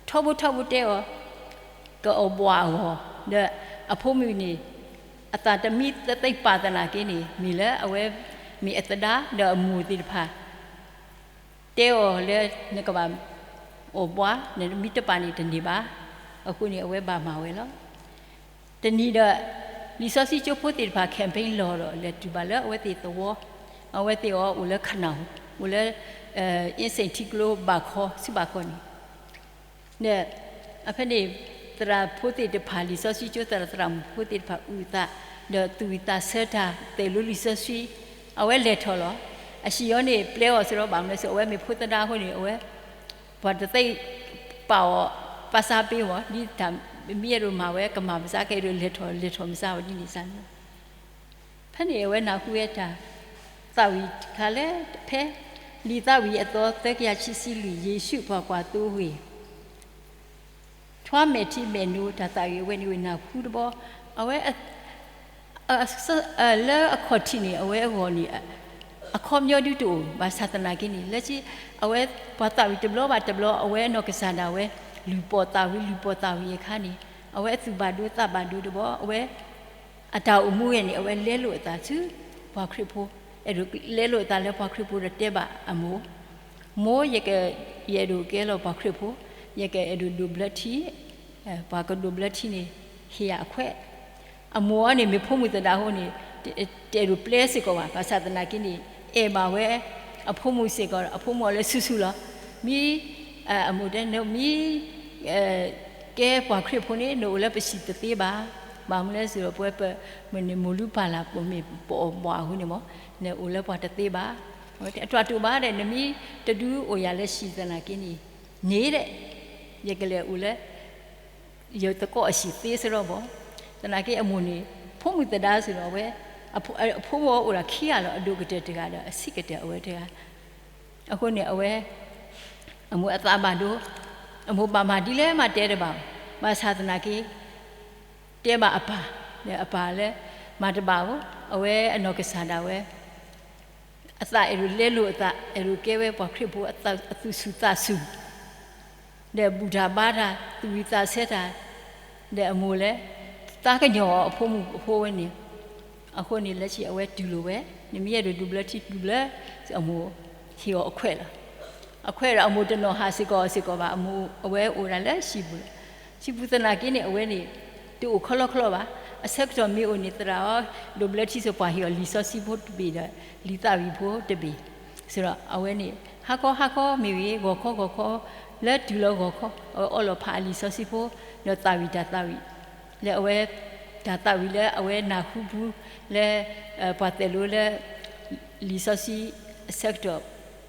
ထီဘိထီဘိတဲအီၤ ကအီၣ်ဘှးအဂီၢ်, ဒီးအဖိမုၣ်န့ၣ် အသးတမံသသ့ၣ်ပာ်သနာ်က့န့ၣ် မ့ၢ်လၢအဝဲမ့ၢ်အသဒါ ဒီးအမိၢ်သ့ၣ်တဖၣ် တဲအီၤလၢနကဘၣ်အီၣ်ဘှး, နမ့ၢ်တပာ်န့ၣ်တန့ၢ်ဘၣ်. အဃိန့ၣ် အဝဲဘၣ်မၤဝဲလီၤ. တနံၤဒီး လံာ်စီဆှံကၠိဖိသ့ၣ်တဖၣ် campaign လီၤဒီး လဲၤတုၤဘၣ်လၢအဝဲသ့ၣ်သဝီ, အဝဲသ့ၣ်အီၤအိၣ်လၢခနၢ်, အိၣ်လၢ အ့စ့ၣ်ထံကျိဘၣ်ခီ ဆူဘၣ်ခီန့ၣ် ဒီး အဖဲန့ၣ် သရၣ်ဖိသ့ၣ်တဖၣ် လံာ်စီဆှံကၠိသရၣ်သရၣ်မုၣ်ဖိသ့ၣ်တဖၣ် အုၣ်သး, ဒီးသူၣ်ဝံၣ်သးဆၢတၢ် သ့ၣ်လိလံာ်စီဆှံ, အဝဲလဲၤထီၣ်လီၤ. အဟံၣ်အီၤန့ၣ် ပျဲအီၤစ့ၢ်ကီး ဘၣ်မနုၤစ့ၢ် အဝဲမ့ၢ်ဖိသဒါအဃိန့ၣ် အဝဲ ပှၤတသ့ၣ်ပာ်အီၤ ပှၤစးပ့ၤမး ဒ်တၢ် မ့ၢ်အဲၣ်ဒိးမၤဝဲကမၤမစၢ် ကအဲၣ်ဒိးလဲၤထီၣ်လဲၤထီၣ်မစၢ်ဝဲဒ်န့ၣ်စ့ၢ်န့ၣ်. ဖဲန့ၣ်အဝဲနၢ်ဟူဝဲတၢ်သးဝံၣ်တခါလၢ ဖဲ လံာ်သးဝံၣ်အသီသၢကယၤခံဆံလွံၢ် ယ့ၣ်ၡူးပှၤကွၢ်သိဂ့ၤ ထွါမဲာ်ထံမဲာ်နိ တၢ်သးဝံၣ်အဝဲန့ၣ်ဝဲနၢ်ဟူတဘျီ, အဝဲ လၢအခီၣ်ထံးန့ၣ် အဝဲအဂီၢ်န့ၣ် အခီပညီဒုတအိၣ် ဘၣ်ဆၣ်သနာ်က့န့ၣ် လၢခံ အဝဲပှၤသးဝံၣ်တဘျီဘၣ်တဘျီ အဝဲအနီၢ်ကစၢ်ဒၣ်ဝဲ လုၢ်ပီၣ်သးဝံၣ် လုၢ်ပီၣ်သးဝံၣ်အခါန့ၣ် အဝဲအသူၣ်ဘၣ်ဒိသးဘၣ်ဒိတဘျီ အဝဲ အတၢ်အိၣ်မူဝဲန့ၣ် အဝဲလဲလိာ်အသးဆူ ပှၤခရံာ်ဖိ, အဲၣ်ဒိးလဲလိာ်အသးလၢပှၤခရံာ်ဖိဒီးတဲဘၣ်အမိၢ်, မိၢ် ယက ယအဲၣ်ဒိးကဲလီၤပှၤခရံာ်ဖိ, ယကအဲၣ်ဒိးဒိးဘျၢထံ, ပှၤကဒိးဘျၢထံန့ၣ် ဟ့ၣ်ယၤအခွဲး, အမိၢ်အီၤန့ၣ် မ့ၢ်ဖိမုၣ်သဒါအဃိန့ၣ် တအဲၣ်ဒိးပျဲစ့ၢ်ကီးဘၣ်, ဘၣ်ဆၣ်သနာ်က့န့ၣ် အဲၣ်ဘၣ်ဝဲ အဖိမုၣ်စ့ၢ်ကီး အဖိမုၣ်အီၤလၢဆူၣ်ဆူၣ်လီၤ. မ့ၢ် အမိၢ်တဲ နမ့ၢ် ကဲပှၤခရံာ်ဖိန့ၣ် နအိၣ်လၢပဟံၣ်တသ့ဘၣ်. ဘၣ်မနုၤလဲၣ်စ့ၢ်ကီး ပဝဲပမ့ၢ်န့ၣ်မိၢ်လုၢ်ပၢ်လၢ် ပမ့ၢ်ပအီၣ်ဘှီးအဃိန့ၣ်မ့ၢ် နအိၣ်လၢပှၤတသ့ဘၣ်. အတၢ်တိာ်ဘၣ်ဒီး နမ့ၢ်တဒုးအိၣ်ယၤလၢဟံၣ်သနာ်က့န့ၣ် န့ၣ်ဒီး ယကလဲၤအိၣ်လၢ ယသကိးအဟံၣ်သ့စရီဘီၣ်. သနာ်က့အမိၢ်န့ၣ် ဖိမုၣ်သဒါစ့ၢ်ကီးဝဲ, အဖိမုၣ်အိၣ်ဒၣ်ခံဂၤလီၤ, အဒိၣ်ကတၢၢ်တဂၤဒီး အဆံးကတၢၢ်အဝဲတဂၤ. အဃိန့ၣ် အဝဲ အမိၢ်အသးဘၣ်ဒိ, အမိၢ်ဘၣ်မၤဒ်လဲၣ်မးတဲတဘၣ်, ဘၣ်ဆၣ်သနာ်က့ တဲဘၣ်အပၢ်, ဒီးအပၢ်လၢ မၤတဘၣ်ဧိၤ, အဝဲအနီၢ်ကစၢ်ဒၣ်ဝဲ အသးအဲၣ်ဒိးလဲလိာ်အသး, အဲၣ်ဒိးကဲဝဲပှၤခရံာ်ဖိအသူၣ်ဆူၣ်သးဆူၣ်, ဒီးဘူၣ်တၢ်ဘါတၢ်, သူၣ်ဝံၣ်သးဆၢတၢ်, ဒီးအမိၢ်လၢ သးကညီၤအီၤအဖိမုၣ်ဖိဝဲန့ၣ်, အဃိန့ၣ်လၢခံအဝဲတူၢ်လိာ်ဝဲ, နမ့ၢ်အဲၣ်ဒိးဒိးဘျၢထံဒိးဘျၢ, အမိၢ်ဟ့ၣ်အီၤအခွဲးလီၤ. အခွဲးဒီးအမိၢ်တနီၤဟးစ့ၢ်ကီးစ့ၢ်ကီးဘၣ်, အမိၢ်အဝဲအိၣ်ဒၣ်လၢဟံၣ်ပူၤလီၤ. ဟံၣ်ပူၤသနာ်က့န့ၣ် အဝဲန့ၣ် တအိၣ်ခီလီခီလီဘၣ်. အဆၢကတီၢ်မ့ၢ်အိၣ်န့ၣ် သရၣ်အီၤ ဒိးဘျၢထံစ့ၢ် ပှၤဟ့ၣ်အီၤလံာ်စီဆှံဖိတဘ့ၣ်ဒီး လံာ်သးဝံၣ်ဖိတဘ့ၣ်, စ့ၢ်ဒီးအဝဲန့ၣ် ဟါခီဟါခီမ့ၢ်ဂ့ၤ ဂီၤခီဂီၤခီ လၢတုၤလီၤဂီၤခီ အဝဲအီလီၤဖးအလံာ်စီဆှံဖိ ဒီးသးဝံၣ်တၢ်သးဝံၣ် လၢအဝဲ တၢ်သးဝံၣ်လၢအဝဲနၢ်ဟူပူၤ လၢ ပှၤသိၣ်လိလၢ လံာ်စီဆှံအဆၢကတီၢ်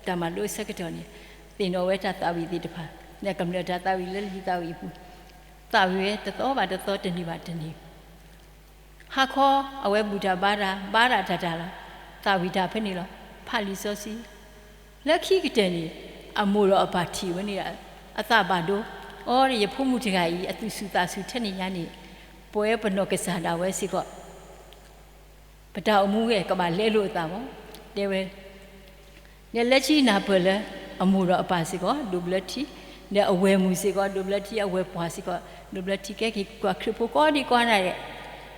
တၢ်မၤလိအဆၢကတီၢ်န့ၣ် သ့ၣ်နီၣ်ဝဲတၢ်သးဝံၣ်သ့ၣ်တဖၣ် လၢကမျၢၢ်တၢ်သးဝံၣ်လၢလံာ်သးဝံၣ်အပူၤ သးဝံၣ်ဝဲတသီဘၣ်တသီ တနံၤဘၣ်တနံၤ ဟါခီ အဝဲဘူၣ်တၢ်ဘါတၢ် ဘါတၢ်တၢ်တၢ်လီၤ. သးဝံၣ်တၢ်ဖဲန့ၣ်လီၤ. ဖးလံာ်စီဆှံ လၢခံကတၢၢ်န့ၣ် အမိၢ်ဒီးအပၢ်ထံၣ်ဝဲန့ၣ် အသးဘၣ်ဒိ, အိ ယဖိမုၣ်တဂၤအံၤ အသူၣ်ဆူၣ်သးဆူၣ်ထဲန့ၣ်ညါန့ၣ် ပဝဲပနီၢ်ကစၢ်ဒၣ်ဝဲစ့ၢ်ကီး ပတၢ်အိၣ်မူဝဲကဘၣ်လဲလိာ်အသးမး တဲဝဲ ဒီးလၢခံနၢ်ပၢၢ်လၢ အမိၢ်ဒီးအပၢ်စ့ၢ်ကီး ဒိးဘျၢထံ, ဒီးအဝဲၢ်မုၣ်စ့ၢ်ကီး ဒိးဘျၢထံ, အဝဲၢ်ပှၢ်စ့ၢ်ကီး ဒိးဘျၢထံ ကဲက့ၤကွၢ်ခရံာ်ဖိကိးဒံကိးနၤဒဲး,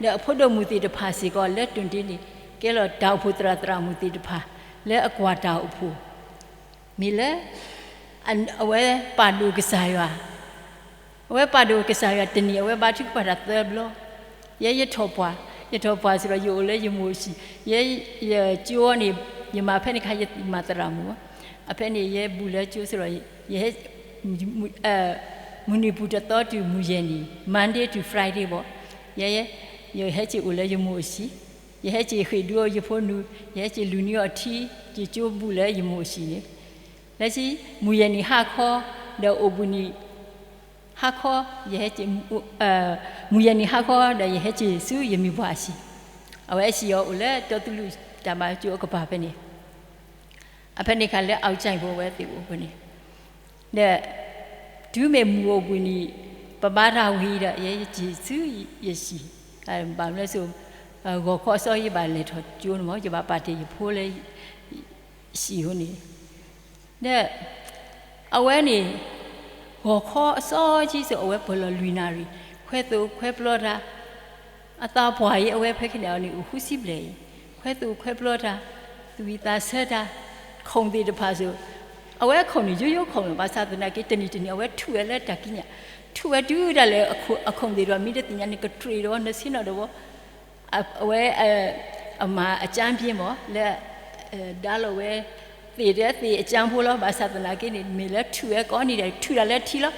ဒီးအဖိဒိၣ်မုၣ်သ့ၣ်တဖၣ်စ့ၢ်ကီး လၢတိၢ်ဒ့န့ၣ် ကဲလီၤတၢ်အိၣ်ဖှိၣ်သရၣ်သရၣ်မုၣ်သ့ၣ်တဖၣ် လၢအကွၢ်တၢ်အိၣ်ဖှိၣ် မ့ၢ်လၢ အဝဲပာ်ဒိၣ်ကစၢ်ယွၤ အဝဲပာ်ဒိၣ်ကစၢ်ယွၤတနံၣ် အဝဲဘါထုကဖၣ်တၢ်သၢဘျီ, ယဲယထီၣ်ပှၢ်, ယထီၣ်ပှၢ်စ့ၢ်ဒီး ယအိၣ်လၢယမိၢ်အဟံၣ်, ယဲယကၠိန့ၣ် ယမၤဖဲန့ၣ်ခါ ယမၤသရၣ်မုၣ်, အဖဲန့ၣ် ယဲဘူးလၢကၠိစ့ၢ်ဒီး ယဟဲ မုၢ်နံၤပူၤတသီတုၤမုၢ်ယဲၢ်နံၤ Monday to Friday ဘၣ်, ယဲ ယဟဲက့ၤအိၣ်လၢယမိၢ်အဟံၣ်, ယဟဲက့ၤဃ့ၢ်ဒုးအီၤယဖိနုၢ်, ယဟဲက့ၤလူၤနံၤအီၤထံ, က့ၤကၠိဘူးလၢယမိၢ်အဟံၣ်န့ၣ် လၢခံ မုၢ်ယဲၢ်နံၤဟါခီ ဒီးအိၣ်ဘှံးနံၤ ဟါခီ ယဟဲက့ၤ မုၢ်ယဲၢ်နံၤဟါခီ ဒီးယဟဲက့ၤဆူယမံၤပှၢ်အဟံၣ်, အဝဲဟံၣ်အီၤအိၣ်လၢတီသူလိၣ်တၢ်ဘါကၠိအကပၤဖဲန့ၣ်, အဖဲန့ၣ်ခါလၢ အီၣ်ကၠဲၣ်ဖိ အဝဲသ့ၣ်အိၣ်ဖဲန့ၣ်, ဒီး တုၤမ့ၢ်မုၢ်အိၣ်ဘှံးနံၤ ပဘါတၢ်ဝံၤဒီး ယဲယက့ၤဆူယဟံၣ်, ဘၣ်မနုၤလဲၣ်စိ ဂီၤခီအစီၤယဘၣ်လဲၤထီၣ်ကၠိန့ၣ်မး ယဘၣ်ပာ်တ့ၢ်ယဖိလၢ ဟံၣ်အဃိန့ၣ် ဒီး အဝဲန့ၣ် ဂီၤခီအစီၤဆံးစိၤ အဝဲပၢၢ်လီၤလွံၢ်နၣ်ရံၣ်, ခွဲးသိၣ်ခွဲးပျီတၢ်, အသးပှၢ်အံၤ အဝဲဖဲခဲန့ၣ်အီၤန့ၣ် အိၣ်ဃုဆံဘျဲၣ်အံၤ, ခွဲးသိၣ်ခွဲးပျီတၢ်, သူၣ်ဝံၣ်သးဆၢတၢ်, ခိၣ်သ့ၣ်တဖၣ်စိၤ, အဝဲခိၣ်န့ၣ် ယိယိခိၣ်န့ၣ် ဘၣ်ဆၣ်သနာ်က့ တနံၤတနံၤ အဝဲထုးဝဲလၢတၢ်ကံးညာ်, ထုးဝဲတုၤဒၣ်လဲာ်အခိၣ်သ့ၣ်ဒီး မ့ၢ်တသ့ၣ်ညါန့ၣ် ကတြ့ၣ်ဒီး နဆ့ၣ်နီၤဒီးဝဲ အဝဲ အမၤအကၠၢဘ့မး လၢ ဒါလီၤဝဲ သ့ၣ်တဲသ့ၣ်အကၠၢဖိလီၤ. ဘၣ်ဆၣ်သနာ်က့န့ၣ် မ့ၢ်လၢထုးဝဲကိးနံၤဒဲး ထုးတၢ်လၢထံလီၤ.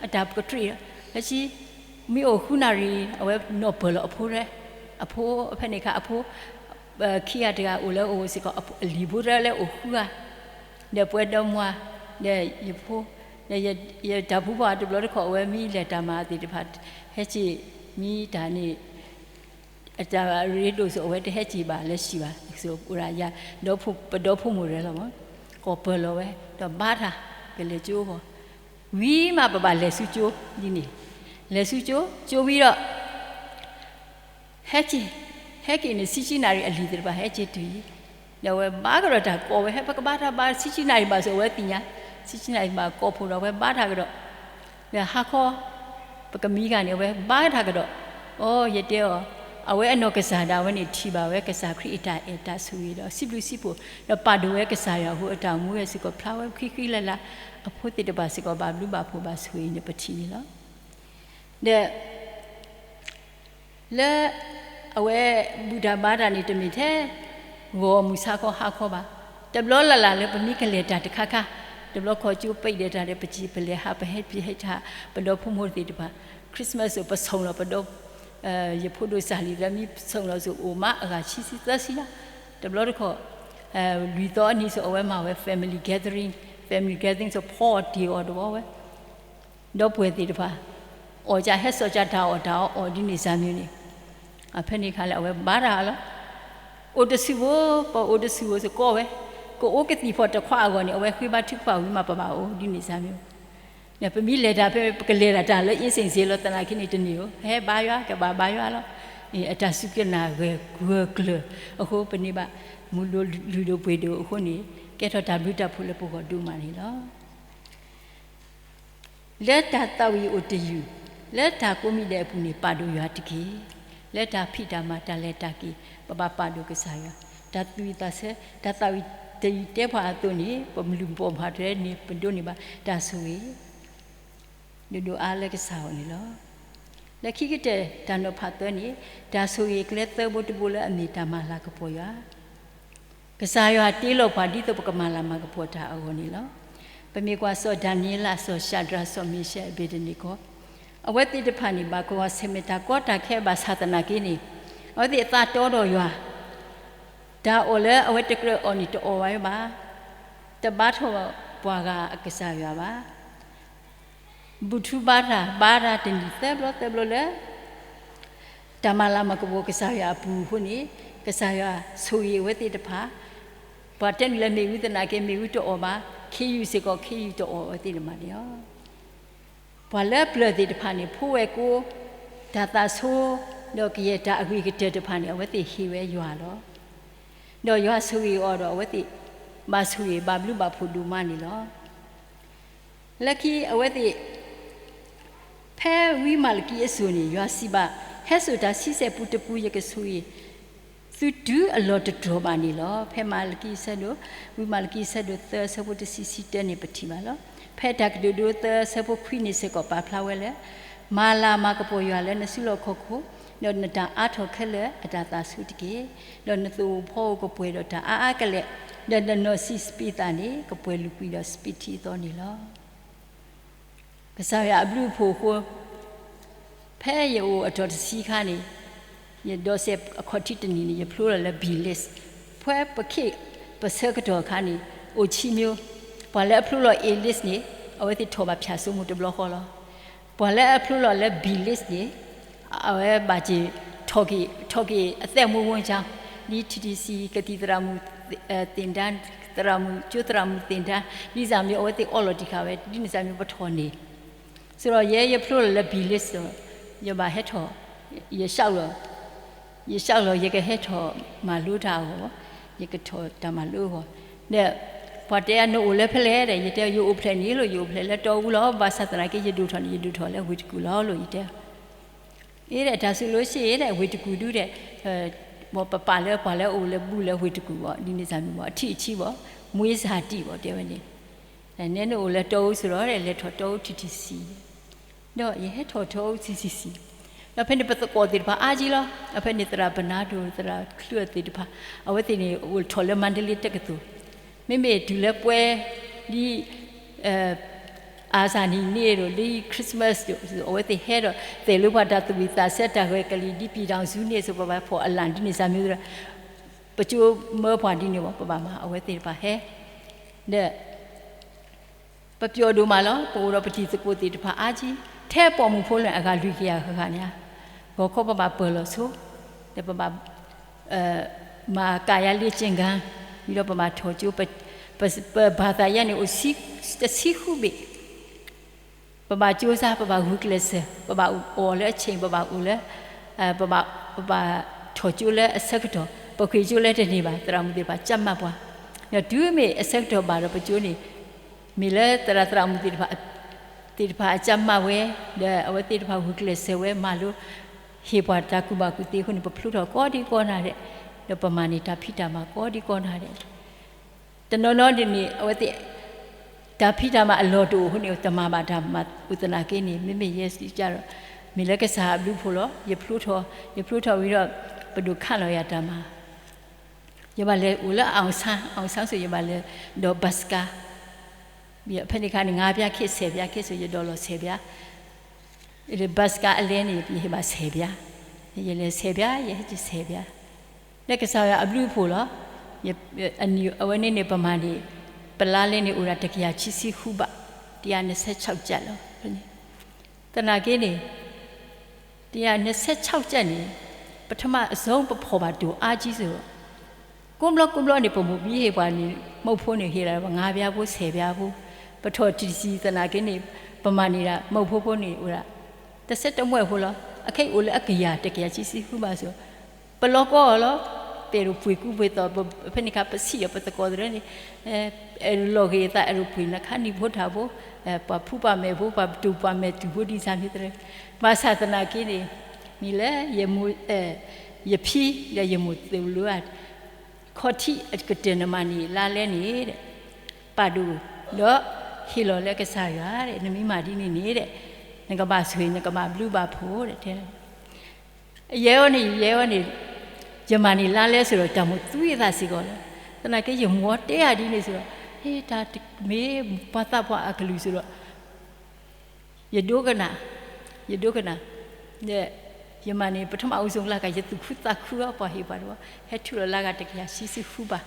အတၢ်ကတြ့ၣ်လီၤ. လၢခံ မ့ၢ်အိၣ်ဃုနၣ်ရံၣ် အဝဲနီၢ်ပၢၢ်လီၤအဖိ, အဖိဖဲန့ၣ်ခါ အဖိ ခံဂၤတဂၤအိၣ်လၢအအိၣ်စ့ၢ်ကီး အလံၤဖိတဂၤလၢအိၣ်ဃုဂၤ ဒီးပှဲၤဒီမါ ဒီးယဖိ ယ ယတၢ်ဖူဖီတဘျီတခီၣ် အဝဲမ့ၢ်လဲၤတၢ်မၤသ့ၣ်တဖၣ် ဟဲက့ၤ မ့ၢ်တၢ်န့ၣ် အတၢ်ရ့ဒိၣ်စိ အဝဲတဟဲက့ၤဘၣ်လၢၤဘၣ် ကအိၣ်ဒၣ်ယၤ ပဒီဖိမိၢ်ရဲၣ်လီၤမး ကိးပၢၤလီၤဝဲ ဒီးဘါတၢ် ကလဲၤကၠိအဂီၢ် ဝံၤမးပဘၣ်လဲၤဆူကၠိဒ်န့ၣ် လဲၤဆူကၠိ ကၠိဝံၤဒီး ဟဲက့ၤ ဟဲက့ၤန့ၣ် ဆံဆံနၣ်ရံၣ်အလံာ်သ့ၣ်တဖၣ် ဟဲက့ၤတုၤအံၤ ဒီးအဝဲဘါကဒီးတၢ်ကိးဝဲ ဟဲပကဘါတၢ်ဘါ ဆံဆံနၣ်ရံၣ်ဘၣ်စ့ၢ် အဝဲသ့ၣ်ညါ ဆံဆံနၣ်ရံၣ်ဘၣ်ကိးဖိဒီး အဝဲဘါတၢ်ကဒီး ဒီးဟါခီ ပကမံဂၤန့ၣ် အဝဲဘါတၢ်ကဒီး အိ ယတဲအီၤ အဝဲအနီၢ်ကစၢ်ဒၣ်ဝဲန့ၣ် ထံၣ်ဘၣ်ဝဲကစၢ်ခရံာ်အတၢ်အဲၣ်တၢ်ဆိၣ်ဂ့ၤဒီး စံးဘျုးစံးဖှိၣ် ဒီးပာ်ဒိၣ်ဝဲကစၢ်ယွၤအဃိ အတၢ်အိၣ်မူဝဲစ့ၢ်ကီး ဖျါဝဲဃံဃံလၤလၤ အဖိသ့ၣ်တဖၣ်စ့ၢ်ကီး ဘၣ်ဘျုးဘၣ်ဖှိၣ်ဘၣ်ဆိၣ်ဂ့ၤန့ၣ် ပထံၣ်န့ၣ်လီၤ. ဒီး လၢ အဝဲ ဘူၣ်တၢ်ဘါတၢ်န့ၣ် တမ့ၢ်ထဲ ဂီၤမုၢ်ဆါခီဟါခီဘၣ်. တဘျီလၢ်လၢ်လၢပမ့ၢ်ကလဲၤတၢ်တခါခါ, တဘျီခီကၠိပံးဒီးတၢ်ဒီး ပစံၣ်ပလဲၤဟး ပဟဲပဟဲထီၣ် ပဒီဖိမိၢ်သ့ၣ်တဖၣ် Christmas စိၤ ပဆိၣ်လီၤပဒီ ယဖိဒိၣ်စၢ်လံၤလၢမ့ၢ်ဆိၣ်လီၤစိၤအိၣ်မးအဂၤဆံသၢဆံလီၤ. တဘျီတခီၣ် လွံၢ်သီအနံၤစိၤ အဝဲမၤဝဲ family gathering, family gathering စိၤ ဖီအီၣ်တ့ၢ်အီၣ်တဝီဝဲ ဒီပုၢ်ဝဲၢ်သ့ၣ်တဖၣ် အီၣ်ကဟဲစိာ်ကတၢ်အီၣ်တၢ်အီ အီၣ်ဒ်န့ၣ်စၢ်မံၤန့ၣ်, အဖဲန့ၣ်အခါလၢအဝဲဘါတၢ်လီၤ. အိၣ်တဆူၣ်ဧိၤ, ပအိၣ်တဆူၣ်ဧိၤစ့ၢ်ကီးဝဲ, ကအိၣ်ကသံၣ်ဖီၣ်တခွးအဂီၢ်န့ၣ် အဝဲဃ့ဘါထုကဖၣ်ဝံၤမးပဘၣ်အိၣ်ဒ်န့ၣ်စၢ်မံၤ. ပမ့ၢ်လဲၤတၢ်ဖဲ ပကလဲၤဒၣ်တၢ်လၢအ့စ့ၣ်စ့ၣ်လီၤသနာ်က့န့ၣ်တန့ၢ်ဧိၤ, ဟဲဘါယွၤ ကဘၣ်ဘါယွၤလီၤ. အတၢ်စူၢ်က့ၤနာ်ဂၢၢ်ကျၢၤအဃိ ပန့ၢ်ဘၣ် မုၢ်ဒိၣ်လုၢ်ဒိၣ်ပှ့ၤဒိၣ်အဃိန့ၣ် ကဲထီၣ်တၢ်ဘျုးတၢ်ဖှိၣ်လၢပဂီၢ်ဒိၣ်မးန့ၣ်လီၤ. လၢတၢ်သးဝံၣ်အိၣ်တယုၢ်, လၢတၢ်ကိးမံၤဒဲးအပူၤန့ၣ် ပာ်ဒိၣ်ယွၤတက့ၢ်. လၢတၢ်ဖံးတၢ်မၤတၢ်လဲၤတၢ်က့ၤ ပဘၣ်ပာ်ဒိၣ်ကစၢ်ယွၤ, တၢ်သူၣ်ဝံၣ်သးဆၢ, တၢ်သးဝံၣ်တယုၢ်တဲပှၤအသိးန့ၣ် ပမုၢ်လူၤပိာ်မၤထွဲန့ၣ် ပဒိးန့ၢ်ဘၣ်တၢ်ဆိၣ်ဂ့ၤ ဒိၣ်ဒိၣ်အါလၢကစၢ်အအိၣ်န့ၣ်လီၤ. လၢခံကတၢၢ်တၢ်နီၤဖးသၢန့ၣ် တၢ်ဆိၣ်ဂ့ၤကျဲသၢဘိတဘိလၢအမ့ၢ်တၢ်မၤလၤကပီၤယွၤ ကစၢ်ယွၤတ့လီၤပှၤဒ်သိးပကမၤလၤမၤကပီၤတၢ်အဂီၢ်န့ၣ်လီၤ. ပမ့ၢ်ကွၢ်စီၤဒၤနံးယ့လး, စီၤၡၤဒြး, စီၤမ့ၡဲး, အဘ့းနကိၤ, အဝဲသ့ၣ်တဖၣ်န့ၣ် ဘၣ်ကွၢ်ဆၢၣ်မဲာ်တၢ်ကီတၢ်ခဲဘၣ်ဆၣ်သနာ်က့န့ၣ် အဝဲသ့ၣ်သးတီဒီးယွၤ, တၢ်အီၣ်လၢအဝဲတကြၢးအီၣ်န့ၣ်တအီၣ်ဝဲဘၣ်, တဘါထီၣ်ပှၤဂၤအကစၢ်ယွၤဘၣ် ဘူၣ်ထူဘါတၢ် ဘါတၢ်တနံၤသၢဘျီသၢဘျီလၢ တၢ်မၤလၤမၤကပီၤကစၢ်ယွၤအပူၤအဃိန့ၣ် ကစၢ်ယွၤဆိၣ်ဂ့ၤအဝဲသ့ၣ်တဖၣ်, ပှၤတဲနုာ်လၢမ့ၣ်အူသနာ်က့ မ့ၣ်အူတအီၣ်ဘၣ်, ခ့ယုၢ်စ့ၢ်ကီး ခ့ယုၢ်တအီၣ်အဝဲသ့ၣ်တဖၣ်န့ၣ်လီၤ. ပှၤလၢပျၢၤသ့ၣ်တဖၣ်န့ၣ် ဖိဝဲၢ်ကိ တၢ်သးဆိ ဒီးကယဲၢ်တၢ်အဂ့ၤကတၢၢ်တဖၣ်န့ၣ် အဝဲသ့ၣ်ဟ့ၣ်ဝဲယွၤလီၤ. ဒီးယွၤဆိၣ်ဂ့ၤအီၤဒီးအဝဲသ့ၣ် ဘၣ်ဆိၣ်ဂ့ၤဘၣ်ဘျုးဘၣ်ဖှိၣ်ဒိၣ်မးန့ၣ်လီၤ. လၢခံအဝဲသ့ၣ် ဖဲဝံမၤလကံအစိၤန့ၣ် ယွၤစံးဘၣ်, ဟဲစိာ်တၢ်ဆံဆဲၣ်ပူတပူ ယကဆိၣ်ဂ့ၤ သုတုၤအလီၢ်တတီၤဘၣ်န့ၣ်လီၤ. ဖဲမၤလကံဆၢဒိၣ်, ဝံမၤလကံဆၢဒိၣ်သၢဆၢဖိတဆံဆံတၢန့ၣ် ပထံၣ်ဘၣ်လီၤ. ဖဲတၢ်ကတိၤဒိသၢဆၢဖိခွံန့ၣ်စ့ၢ်ကီးပာ်ဖျါဝဲလၢ မၤလၤမၤကပီၤယွၤလၢနစုလီၢ်ခီၣ်ခိၣ်, ဒီးနတၢ်အါထီၣ်ခဲလၢာ်အတၢ်သးဆူၣ်တက့ၢ်. ဒီးနသူၣ်အိၣ်ဖီအိၣ်ကပှဲၤဒီးတၢ်အါအါကလဲာ်, ဒီးနနီၢ်စံးစပံးသးန့ၣ် ကပှဲၤလုာ်ကွံာ်ဒီးစပံးထံအသီန့ၣ်လီၤ. ကစၢ်ယွၤအဘျုးအဖှိၣ်အဃိ ဖဲယအိၣ်အထီၣ်တဆံခါန့ၣ် ယဒိးစဲးအခီၣ်ထံးတနံၤန့ၣ် ယဖျိလီၤလၢ B list, ဖဲပခ့ၣ်ပဆၢကတီၢ်အခါန့ၣ် အိၣ်ဆံမၠိ, ပှၤလၢအဖျိလီၤ A list န့ၣ် အဝဲသ့ၣ်ထီၣ်ဘၣ်ဖၠၣ်စိမိၤတဘျီဃီလီၤ. ပှၤလၢအဖျိလီၤလၢ B list န့ၣ် အဝဲဘၣ်စ့ၢ် ထီၣ်က့ၤ ထီၣ်က့ၤအသက်မွေးဝမ်းကြောင်း, ဒ် TTC ကသံၣ်သရၣ်မုၣ် သ့ၣ်တန်း, သရၣ်မုၣ် ကၠိသရၣ်မုၣ်သ့ၣ်တန်း, ဒ်န့ၣ်စၢ်မ့ၢ် အဝဲသ့ၣ်အီလီၤတံၢ်ဃာ်ဝဲ ဒ်န့ၣ်စၢ်မ့ၢ်ပထီၣ်န့ၣ်, ဆိုတော့ ယဲယဖျိလီၤလၢ B list ဒီး ယဘၣ်ဟဲထီၣ်, ယ လျှောက်လီၤ, ယ လျှောက်လီၤ ယကဟဲထီၣ်မၤလိတၢ်အဂီၢ်, ယကထီၣ်တၢ်မၤလိအဂီၢ်, ဒီး ပှၤတဲနအိၣ်လၢဖဲလဲၣ်ဒီး ယတဲ ယအိၣ်ဖျဲၣ်န့ၣ်လီၤ, ယအိၣ်ဖျဲၣ်လၢတီအူလီၤ, ဘၣ်ဆၣ်သနာ်က့ ယဒိၣ်ထီၣ်န့ၣ် ယဒိၣ်ထီၣ်လၢဝ့ၢ်တကူၣ်လီၤလီၤ ယတဲ အ့ဒီး တၢ်စူးလိဆ့ၣ်ဒီး ဝ့ၢ်တကူၣ်ဒုဒီး ပပာ်လၢပှၤလၢအအိၣ်လၢဘူးလၢဝ့ၢ်တကူၣ်ဘၣ်, ဒ်န့ၣ်စၢ်မ့ၢ်ဘၣ် အထံၣ်အထံဘၣ်, မွေးဇာတိဘၣ် တဲဝဲန့ၣ်, နဲနအိၣ်လၢတီအူစ့ၢ်ဒီး လဲၤထီၣ်တီအူ TTC, ဒီးယဟဲထီၣ်တီအူ TTC, ဒီးဖဲန့ၣ်ပသကိးသ့ၣ်တဖၣ်အါကံလီၤ, အဖဲန့ၣ်သရၣ်ဘနါဒိၣ် သရၣ်ချၢသ့ၣ်တဖၣ်, အဝဲသ့ၣ်န့ၣ် အိၣ်ထီၣ်လၢမါဒလ့တက္ကသိုလ်, မ့မ့ၢ်တုၤလၢပှဲၤဒ် အါစၢ်နံၤန့ၣ်ဒီး လၢ Christmas ဒီး အဝဲသ့ၣ်ဟဲဒီး သဲးလၢပှၤတၢ်သူၣ်ဝံၣ်သးဆၢ တၢ်ဂဲၤကလံၣ် ဒ်ပံၤတီၣ်စုန့ၣ် စိၤပဘၣ်ဖီၣ်အလၣ်ဒ်န့ၣ်စၢ်မ့ၢ်ဒီး ပကၠိမၢပှၤဒ်န့ၣ်ဘၣ် ပဘၣ်မၤ အဝဲသ့ၣ်တဖၣ်ဟဲ, ဒီး ပပျီၣ်ဒိၣ်မးလီၤ. ပအိၣ်ဒီးပတံၤသကိးသ့ၣ်တဖၣ်အါကံ, ထဲပှၤမုၢ်ဖိလၢအဂၤလွံၢ်ကယၤဃၣ်ဃၣ်န့ၣ်ဧါ, ဂီၤခီပဘၣ်ပၢၢ်လီၤဆိ, ဒီးပဘၣ် မၤကယၤလ့ကၠ့ၣ်ကၤ, ဝံၤဒီးပဘၣ်ထီၣ်ကၠိ, ပ ပ ပဘၣ်သးယဲန့ၣ်အိၣ်တဆံဃုဘ့ၣ်, ပဘၣ်ကၠိစါ, ပဘၣ်ဂုာ်ကျဲးစၢး, ပဘၣ်အိၣ်အီၤလၢအဆ့ၣ်, ပဘၣ်အိၣ်လၢ ပဘၣ် ပဘၣ်ထီၣ်ကၠိလၢအဆၢကတီၢ်, ပဃ့ၢ်ကၠိလၢတန့ၢ်ဘၣ်, သရၣ်မုၣ်သ့ၣ်တဖၣ်ကၠးမးပှၤ, ဒီးတုၤမ့ၢ်အဆၢကတီၢ်ဘၣ်ဒီးပကၠိန့ၣ်, မ့ၢ်လၢသရၣ်သရၣ်မုၣ်သ့ၣ်တဖၣ်, သ့ၣ်တဖၣ်အကၠးမးဝဲ, ဒီးအဝဲသ့ၣ်တဖၣ်ဂုာ်ကျဲးစၢးဝဲမၤလိ, ဟ့ၣ်ပှၤတၢ်ကူၣ်ဘၣ်ကူၣ်သ့အဃိန့ၣ် ပဖျိထီၣ်ကိးဒံကိးနၤဒဲး, ဒီးပမၤန့ၢ်တၢ်ဖံးတၢ်မၤကိးဒံကိးနၤဒဲး, တနီၤနီၤဒ်န့ၣ် အဝဲသ့ၣ် တၢ်ဖံးတၢ်မၤအလီၢ်တအိၣ်အဃိန့ၣ် တမၤဘၣ်တၢ်မၤအိၣ်သနာ်က့န့ၣ် မ့မ့ၢ်ယဲစံးကဒီး, မ့ၢ်လၢကစၢ်အဘျုးအဖှိၣ်လီၤ. ယဖျိထီၣ်, ယဖျိထီၣ်ဝံၤဒီး ပဒိၣ်ခးလီၤယၤတၢ်မၤ ယဘၣ်လဲၤအိၣ်လၢအီၣ်ဆၣ်, အီၣ်ဆၣ်ဆိ ယဘၣ်လဲၤဒိးဘၣ်စကၤ, ဖဲန့ၣ်အခါန့ၣ် ငါးပြားခ့ ဆယ်ပြားခ့ဆိ ယဒိးလီၤဆယ်ပြား, ဘၣ်စကၤအလဲန့ၣ် ယဟ့ၣ်ဘၣ်ဆယ်ပြား, ယလဲၤဆယ်ပြား ယဟဲက့ၤဆယ်ပြား, လၢကစၢ်ယွၤအဘျုးအဖှိၣ်လီၤ. အဝဲန့ၣ်န့ၣ် ပမၤန့ၣ် ပလါလဲန့ၣ်အိၣ်ဒၣ်တကယၤခံဆံဃုဘး, တကယၤနဆဲးဆံကၠးလီၤ. သနာ်က့န့ၣ် တကယၤနဆဲးဆံကၠးန့ၣ် ပထမအစုံပဖီၣ်ဘၣ်တိၢ်အါကံစ့ၢ်ကီး, ကိးဘျီကိးဘျီန့ၣ် ပမိၢ်ပဟ့ၣ်ပှၤန့ၣ် မုၢ်ဖိန့ၣ်ဟ့ၣ်ဒၣ်ပှၤငါးပြားဖိ ဆယ်ပြားဖိ, ပထီၣ်တံၢ်တစံၢ်သနာ်က့န့ၣ် ပမၤန့ၢ်ဒၣ် မုၢ်ဖိဖိန့ၣ်အိၣ်ဒၣ် တဆဲးတမှဲၣ်ဖိလီၤ. အခဲအံၤအိၣ်လၢအကယၤ တကယၤခံဆံဃုဘးစ့ၢ်ကီး, ပလီၤကီအီၤလီၤ. ပအဲၣ်ဒိးပှ့ၤကူပှ့ၤသိး, ဖဲန့ၣ်အခါ ပဆံးအီၤပသကိးသရၢန့ၣ် အဲၣ်ဒိးလီၤဂ့ၤအသး အဲၣ်ဒိးပှ့ၤနခါနံၣ်ဖိထၣ်ဖိ, ပှၤဖူပှၤမဲာ်ဖိ ပှၤတူၢ်ပှၤမဲာ်တူၢ်ဖိဒ်ဆၣ်မ့ၢ်သရၢ, ဘၣ်ဆၣ်သနာ်က့န့ၣ် မ့ၢ်လၢ ယဖံဒီးယမိၢ်သိၣ်လိဧါ, ခီၣ်ထံးအကတၢၢ်နမၤန့ၢ်လါလဲန့ၣ် ပာ်ဒိၣ်ဒီး ဟ့ၣ်လီၤလၢကစၢ်ယွၤ, နမ့ၢ်မၤဒ်န့ၣ်န့ၣ် နကဘၣ်ဆိၣ်ဂ့ၤ နကဘၣ်ဘျုးဘၣ်ဖှိၣ် တဲ ယဲအံၤန့ၣ် ယဲအံၤန့ၣ် ယမၤန့ၢ်လါလဲစ့ၢ်ကီး တၢ်မိၣ်သူအသးစ့ၢ်ကီးလီၤ. သနာ်က့ ယမိၢ်တဲယၤဒ်န့ၣ်စ့ၢ်ကီး, တၢ်မ့ၢ်ပှၤသးပှၢ်အကလုၢ်စ့ၢ်ကီး, ယဒိကနၣ်, ယဒိကနၣ်, ယမၤန့ၢ် ပထမအူစိၤလၢက ယသူၣ်ခုသးခုအီၤ ပှၤဟ့ၣ်ပှၤတဝီ, ဟဲထူၣ်လီၤလၢဂၤ တကယၤဆံဆံဃုဘး,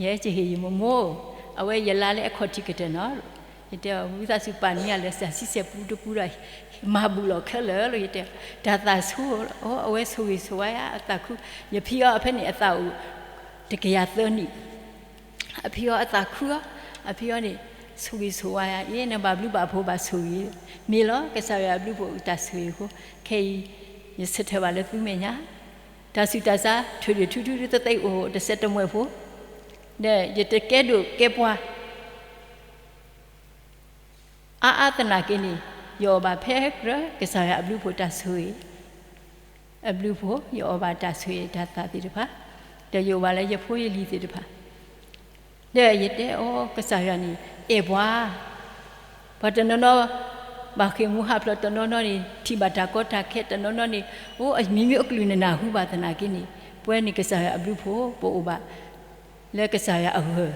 ယဟဲက့ၤဟ့ၣ်ယမိၢ်မိၢ်, အဝဲယလါလဲအခီၣ်ထံးကတၢၢ်နီၤ, ယတဲအီၤ ဝံသးစူၤပာ်န့ၢ်ယၤလၢ စၢ်ဆံဆဲးပူတပူဒီး မၤဘူၣ်လီၤခဲလၢာ်လီၤ ယတဲ, တၢ်သးဆူၣ်, အဝဲဆိၣ်ဂ့ၤဆိၣ်ဝါယၤ အသးခု, ယဖံအီၤဖဲန့ၣ်အသးအိၣ် တကယၤသၢနံၣ်, အဖံအီၤအသးခုအီၤ, အဖံအီၤန့ၣ် ဆိၣ်ဂ့ၤဆိၣ်ဝါယၤ အ့ နဘၣ်ဘျုးဘၣ်ဖှိၣ်ဘၣ်ဆိၣ်ဂ့ၤ, မ့ၢ်လီၤ ကစၢ်ယွၤအဘျုးအဖှိၣ်အတၢ်ဆိၣ်ဂ့ၤအဃိ, ခဲအံၤ ယဆၢထၢၣ်ဘၣ်လၢသုမဲာ်ညါ, တၢ်ဆူးတၢ်ဆါ ထုးဒံးထူထူတသ့အိၣ် တဆဲးတမှဲၣ်ဖိ, ဒီးယတကဲဒိၣ်ကဲပှၢ် အါအါသနာ်က့န့ၣ် ယအီၣ်ဘၣ်ဖဲကြၢး ကစၢ်ယွၤအဘျုးအဖှိၣ်တၢ်ဆိၣ်ဂ့ၤ, အဘျုးအဖှိၣ် ယအီၣ်ဘၣ်တၢ်ဆိၣ်ဂ့ၤတၢ်သးသ့ၣ်တဖၣ်, ဒီးယအိၣ်ဘၣ်လၢယဖိယလံၤသ့ၣ်တဖၣ်, ဒီးယတဲအီၤ ကစၢ်ယွၤန့ၣ် အဲၣ်ပှၤ, ပှၤတနီၤနီၤ ဘၣ်ဃ့ၢ်မှံဟးဖျိး တနီၤနီၤန့ၣ် ထံၣ်ဘၣ်တၢ်ကီတၢ်ခဲ တနီၤနီၤန့ၣ် အိၣ်အမံၤမံၤအကလုၢ်နနၢ်ဟူဘၣ်သနာ်က့န့ၣ် ပဝဲန့ၣ်ကစၢ်ယွၤအဘျုးအဖှိၣ် ပအိၣ်ဘၣ် လၢကစၢ်ယွၤအဂၢၢ်,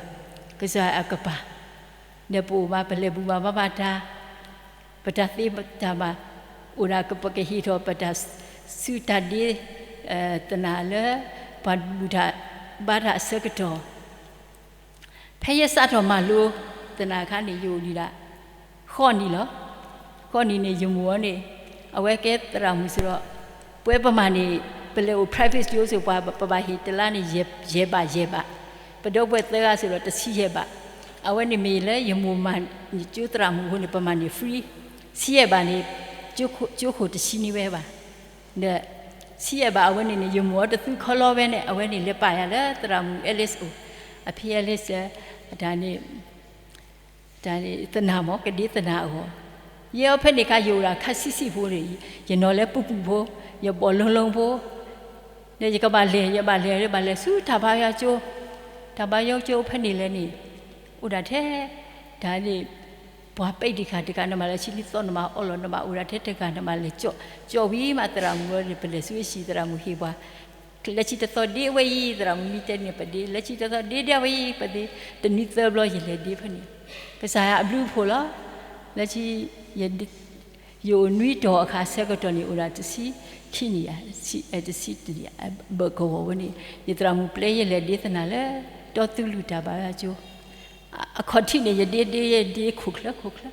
ကစၢ်ယွၤအကပၤ, ဒီးပအိၣ်ဘၣ်ပလဲၤဘူၣ်ဘၣ်ဘါဘၣ်တၢ်, ပတၢ်သ့တၢ်ဘၣ်, အိၣ်ဒၣ်ပကဟ့ၣ်ထီၣ်ပတၢ်စုတၢ်ဒ့ သနာ်လၢ ပှၤဘူၣ်တၢ်ဘါတၢ်အဆၢကတီၢ် ဖဲယစးထီၣ်မၤလိသနာ်အခါန့ၣ် ယအိၣ်ဒံးဒၣ် ဃိးနံၣ်လီၤ. ဃိးနံၣ်န့ၣ် ယမိၢ်အီၤန့ၣ် အဝဲကဲသရၣ်မုၣ်စ့ၢ်ကီး, ပဝဲပမၤန့ၣ် ပလဲၤအိၣ် private school စ့ၢ်ကီး ပှၤ ပဘၣ်ဟ့ၣ်တလါန့ၣ် ယဲၢ်ဘး ယဲၢ်ဘး, ပဒီပုၢ်ဝဲၢ်သၢဂၤစ့ၢ်ကီး တဆံယဲၢ်ဘး, အဝဲန့ၣ်မ့ၢ်လၢယမိၢ်မၤန့ၢ်ကၠိသရၣ်မုၣ်အဃိန့ၣ် ပမၤန့ၢ် free, ဆံယဲၢ်ဘးန့ၣ် ကၠိခိၣ်တဆံန့ၢ်ဝဲဘၣ် ဒီး ဆံယဲၢ်ဘးအဝဲန့ၣ်န့ၣ် ယမိၢ်အီၤတသူခီလီဝဲန့ၣ် အဝဲန့ၣ်လဲၤပာ်ယၤလၢသရၣ်မုၣ် Alice အိၣ်, အဖံ Alice တၢ်န့ၣ် တၢ်န့ၣ်သနာ်မ့ၢ် ကဒ့သနာ်အဂီၢ်, ယဲအီၤဖဲန့ၣ်အခါ ယအိၣ်ဒၣ်ခါဆံးဆံးဖိန့ၣ် ယနီၤလၢပူၤပူၤဖိ, ယဘီၣ်လီၤလီၤဖိ, ဒီးယကဘၣ်လဲၤ ယဘၣ်လဲၤ ဘၣ်လဲၤဆူတၢ်ဘါယွၤကၠိ, တၢ်ဘါယွၤကၠိဖဲန့ၣ်လဲၣ်န့ၣ် အိၣ်ဒၣ်ထဲ တၢ်န့ၣ် ပှၤပဲာ်တံၢ်ဃာ်တဂၤ နဘၣ်လဲၤဆံနံၣ်သီ နဘၣ်အီလီၤ နဘၣ်အိၣ်ဒၣ်ထဲတဂၤ နဘၣ်လဲၤကၠီ, ကၠီဝံၤမး သရၣ်မုၣ်ဝဲန့ၣ် ပလဲၤဆူအဟံၣ် သရၣ်မုၣ်ဟ့ၣ်ပှၤ လဲၤဆံတသီဒ့အဝဲအံၤ သရၣ်မုၣ်မံတဲန့ၣ် ပဒ့, လဲၤဆံတသီဒ့ဒ့အဝဲအံၤ ပဒ့, တနွံသၢဘျီယလဲၤဒ့ဖဲန့ၣ်, ကစၢ်ယွၤအဘျုးအဖှိၣ်လီၤ. လၢခံ ယအိၣ်နွံတီၤအခါဆၢကတီၢ်န့ၣ် အိၣ်ဒၣ်တဆံခံနံၣ်ဧါ, တဆံတနံၣ်ဧါ, ဘၢၣ်ကဝီၤဝဲန့ၣ် ယသရၣ်မုၣ်ပျဲယလဲၤဒ့သနာ်လၢ တီသူလုၢ်တၢ်ဘါယွၤကၠိ, အခီၣ်ထံးန့ၣ် ယဒ့ဒ့ယဒ့ခိၣ်ချၢခိၣ်ချၢ,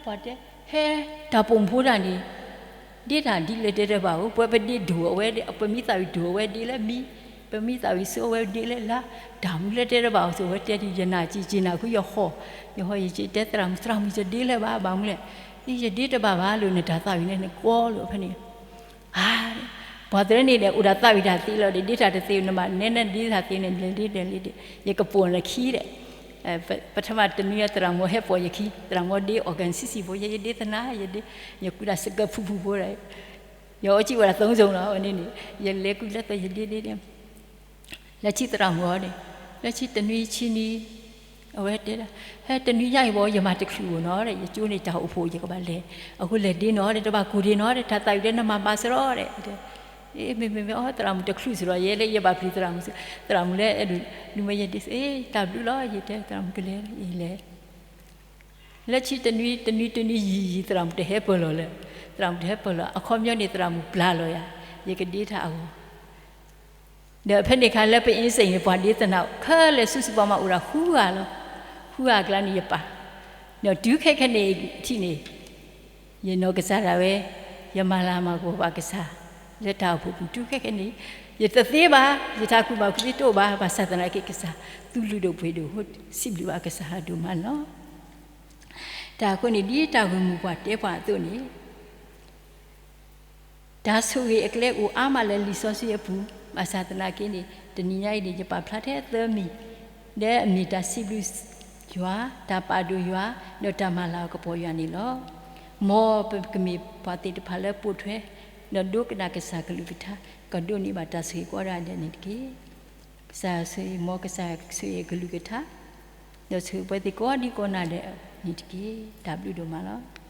ပှၤတဲ, ဟဲ, တၢ်ပိာ်မုၣ်ဖိတၢ်န့ၣ် ဒ့တၢ်ဒ်လဲၣ်တဲတဘၣ်ဧိၤ, ပဝဲပဒ့ဒိၣ်အဝဲ, ပမံသးဝံၣ်ဒိၣ်အဝဲဒ့လၢမံ, ပမံသးဝံၣ်စိအဝဲဒ့လၢလါ, တၢ်မူလၢတဲတဘၣ်ဧိၤ စိဝဲတဲဒ်ယနၢ်က့ၤက့ၤနၢ်ဃုယဟီၣ်, ယဟီၣ်ယက့ၤတဲသရၣ်မုၣ်, သရၣ်မုၣ်ယဒ့လၢၤဘၣ် ဘၣ်မနုၤလဲၣ်, ယဒ့တဘၣ်ဘၣ်လၢနတၢ်သးဝံၣ်န့ၣ် နကွီလၢဖဲန့ၣ် ပှၤသရၣ်န့ၣ်ဒီး အိၣ်ဒီးသးဝံၣ်တၢ်သ့လီၤဒီး ဒ့တၢ်တသ့ နမၤနဲနဒ့တၢ်သ့န့ၣ် လဲၤဒ့လဲၤဒ့, ယကပိာ်နခံဒီး, ပထမတနွံသရၣ်မုၣ်ဟဲပိာ်ယခံ, သရၣ်မုၣ်ဒ့ organ ဆံးဆံးဖိ, ယဒ့သနၤ, ယဒ့, ယကူဒၣ်စကၢၢ်ဖုဖုဖိဒီး, ယအီကံဝဲဒၣ် သုံးစုံ လီၤဝဲန့ၣ်န့ၣ်, ယလဲၤကူလၢသီ ယဒ့ဒ့ဒ့ လၢခံသရၣ်မုၣ်အီၤန့ၣ်, လၢခံတနွံဆံနွံ, အဝဲတဲဒၣ်, ဟဲတနွံညါအံၤဘၣ် ယမၤတချုးအိၣ်နီၤဒီး ယကၠိန့ၣ်တၢ်အိၣ်ဖှိၣ် ယကဘၣ်လဲၤ, အဃိလဲၤဒ့နီၤဒီး တဘၣ်ကိၢ်ဒ့နီၤဒီး တၢ်သးဝံၣ်ဒီးနမၤဘၣ်စရီဒီး, မ့မ့မ့ၢ်အီၤ သရၣ်မုၣ်တချုးစရီ ယဲလၢယဘၣ်ပျံၤသရၣ်မုၣ်, သရၣ်မုၣ်လၢအဲၣ်ဒိးဒုးမ့ၢ်ယဒ့, တၢ်ဘျုးလီၤ ယတဲသရၣ်မုၣ်ကလဲၤလဲၤ လၢခံတနွံ တနွံတနွံယံာ်ယံာ် သရၣ်မုၣ်တဟဲပၢၢ်လီၤလၢၤ, သရၣ်မုၣ်တဟဲပၢၢ်လီၤ အခီပညီန့ၣ် သရၣ်မုၣ်ပျၢ်လီၤယၤ, ယကဒ့တၢ်အဂီၢ်, ဒီးဖဲန့ၣ်အခါလၢပအ့စ့ၣ်န့ၣ် ပှၤဒ့သနၤခဲလၢာ် စုစုပှၤမၤအိၣ်ဒၣ်ဃုဂၤလီၤ, ဃုဂၤအကျါန့ၣ်ယပၢ်, ဒီးတုၤခဲခဲန့ၣ်ထံၣ်န့ၣ်, ယနီၢ်ကစၢ်ဒၣ်ဝဲ, ယမၤလၤမၤကပီၤဘၣ်ကစၢ်, လၢတၢ်အိၣ်ဖှိၣ်ပူၤတုၤခဲခဲန့ၣ်, ယတသ့ဘၣ်, ယတၢ်ကူၣ်ဘၣ်ကူၣ်သ့တအိၣ်ဘၣ်, ဘၣ်ဆၣ်သနာ်က့ကစၢ်, သူၣ်လုၢ်ဒိၣ်ပှ့ၤဒိၣ်, စံးဘျုးဘၣ်ကစၢ်အဒိၣ်မးန့ၣ်လီၤ. တၢ်အဃိန့ၣ် ဒ်တၢ်ဂ့ၢ်မိၢ်ပှၢ်တဲပှၤအသိးန့ၣ် တၢ်ဆိၣ်ဂ့ၤအကျဲအိၣ်အါမးလၢလံာ်စီဆှံအပူၤ, ဘၣ်ဆၣ်သနာ်က့န့ၣ် တနံၤညါအံၤန့ၣ် ယပာ်ဖျါထဲသၢမံၤ, ဒီးအမ့ၢ်တၢ်စံးဘျုးယွၤ, တၢ်ပာ်ဒိၣ်ယွၤ, ဒီးတၢ်မၤလၤကပီၤယွၤန့ၣ်လီၤ. မ်ပကမ့ၢ်ပှၤသ့ၣ်တဖၣ်လၢပိာ်ထွဲ, ဒီးဒိကနၣ်ကစၢ်ကလုၢ်ကထါ, ကဒိးန့ၢ်ဘၣ်တၢ်ဆိၣ်ဂ့ၤကိးဂၤဒဲးန့ၣ်တက့ၢ်. ကစၢ်ဆိၣ်ဂ့ၤ, မ်ကစၢ်ဆိၣ်ဂ့ၤကလုၢ်ကထါ, ဒီးဆိၣ်ဂ့ၤပှၤသ့ၣ်ကိးဒံကိးနၤဒဲးန့ၣ်တက့ၢ်. တၢ်ဘျုးဒိၣ်မးလီၤ.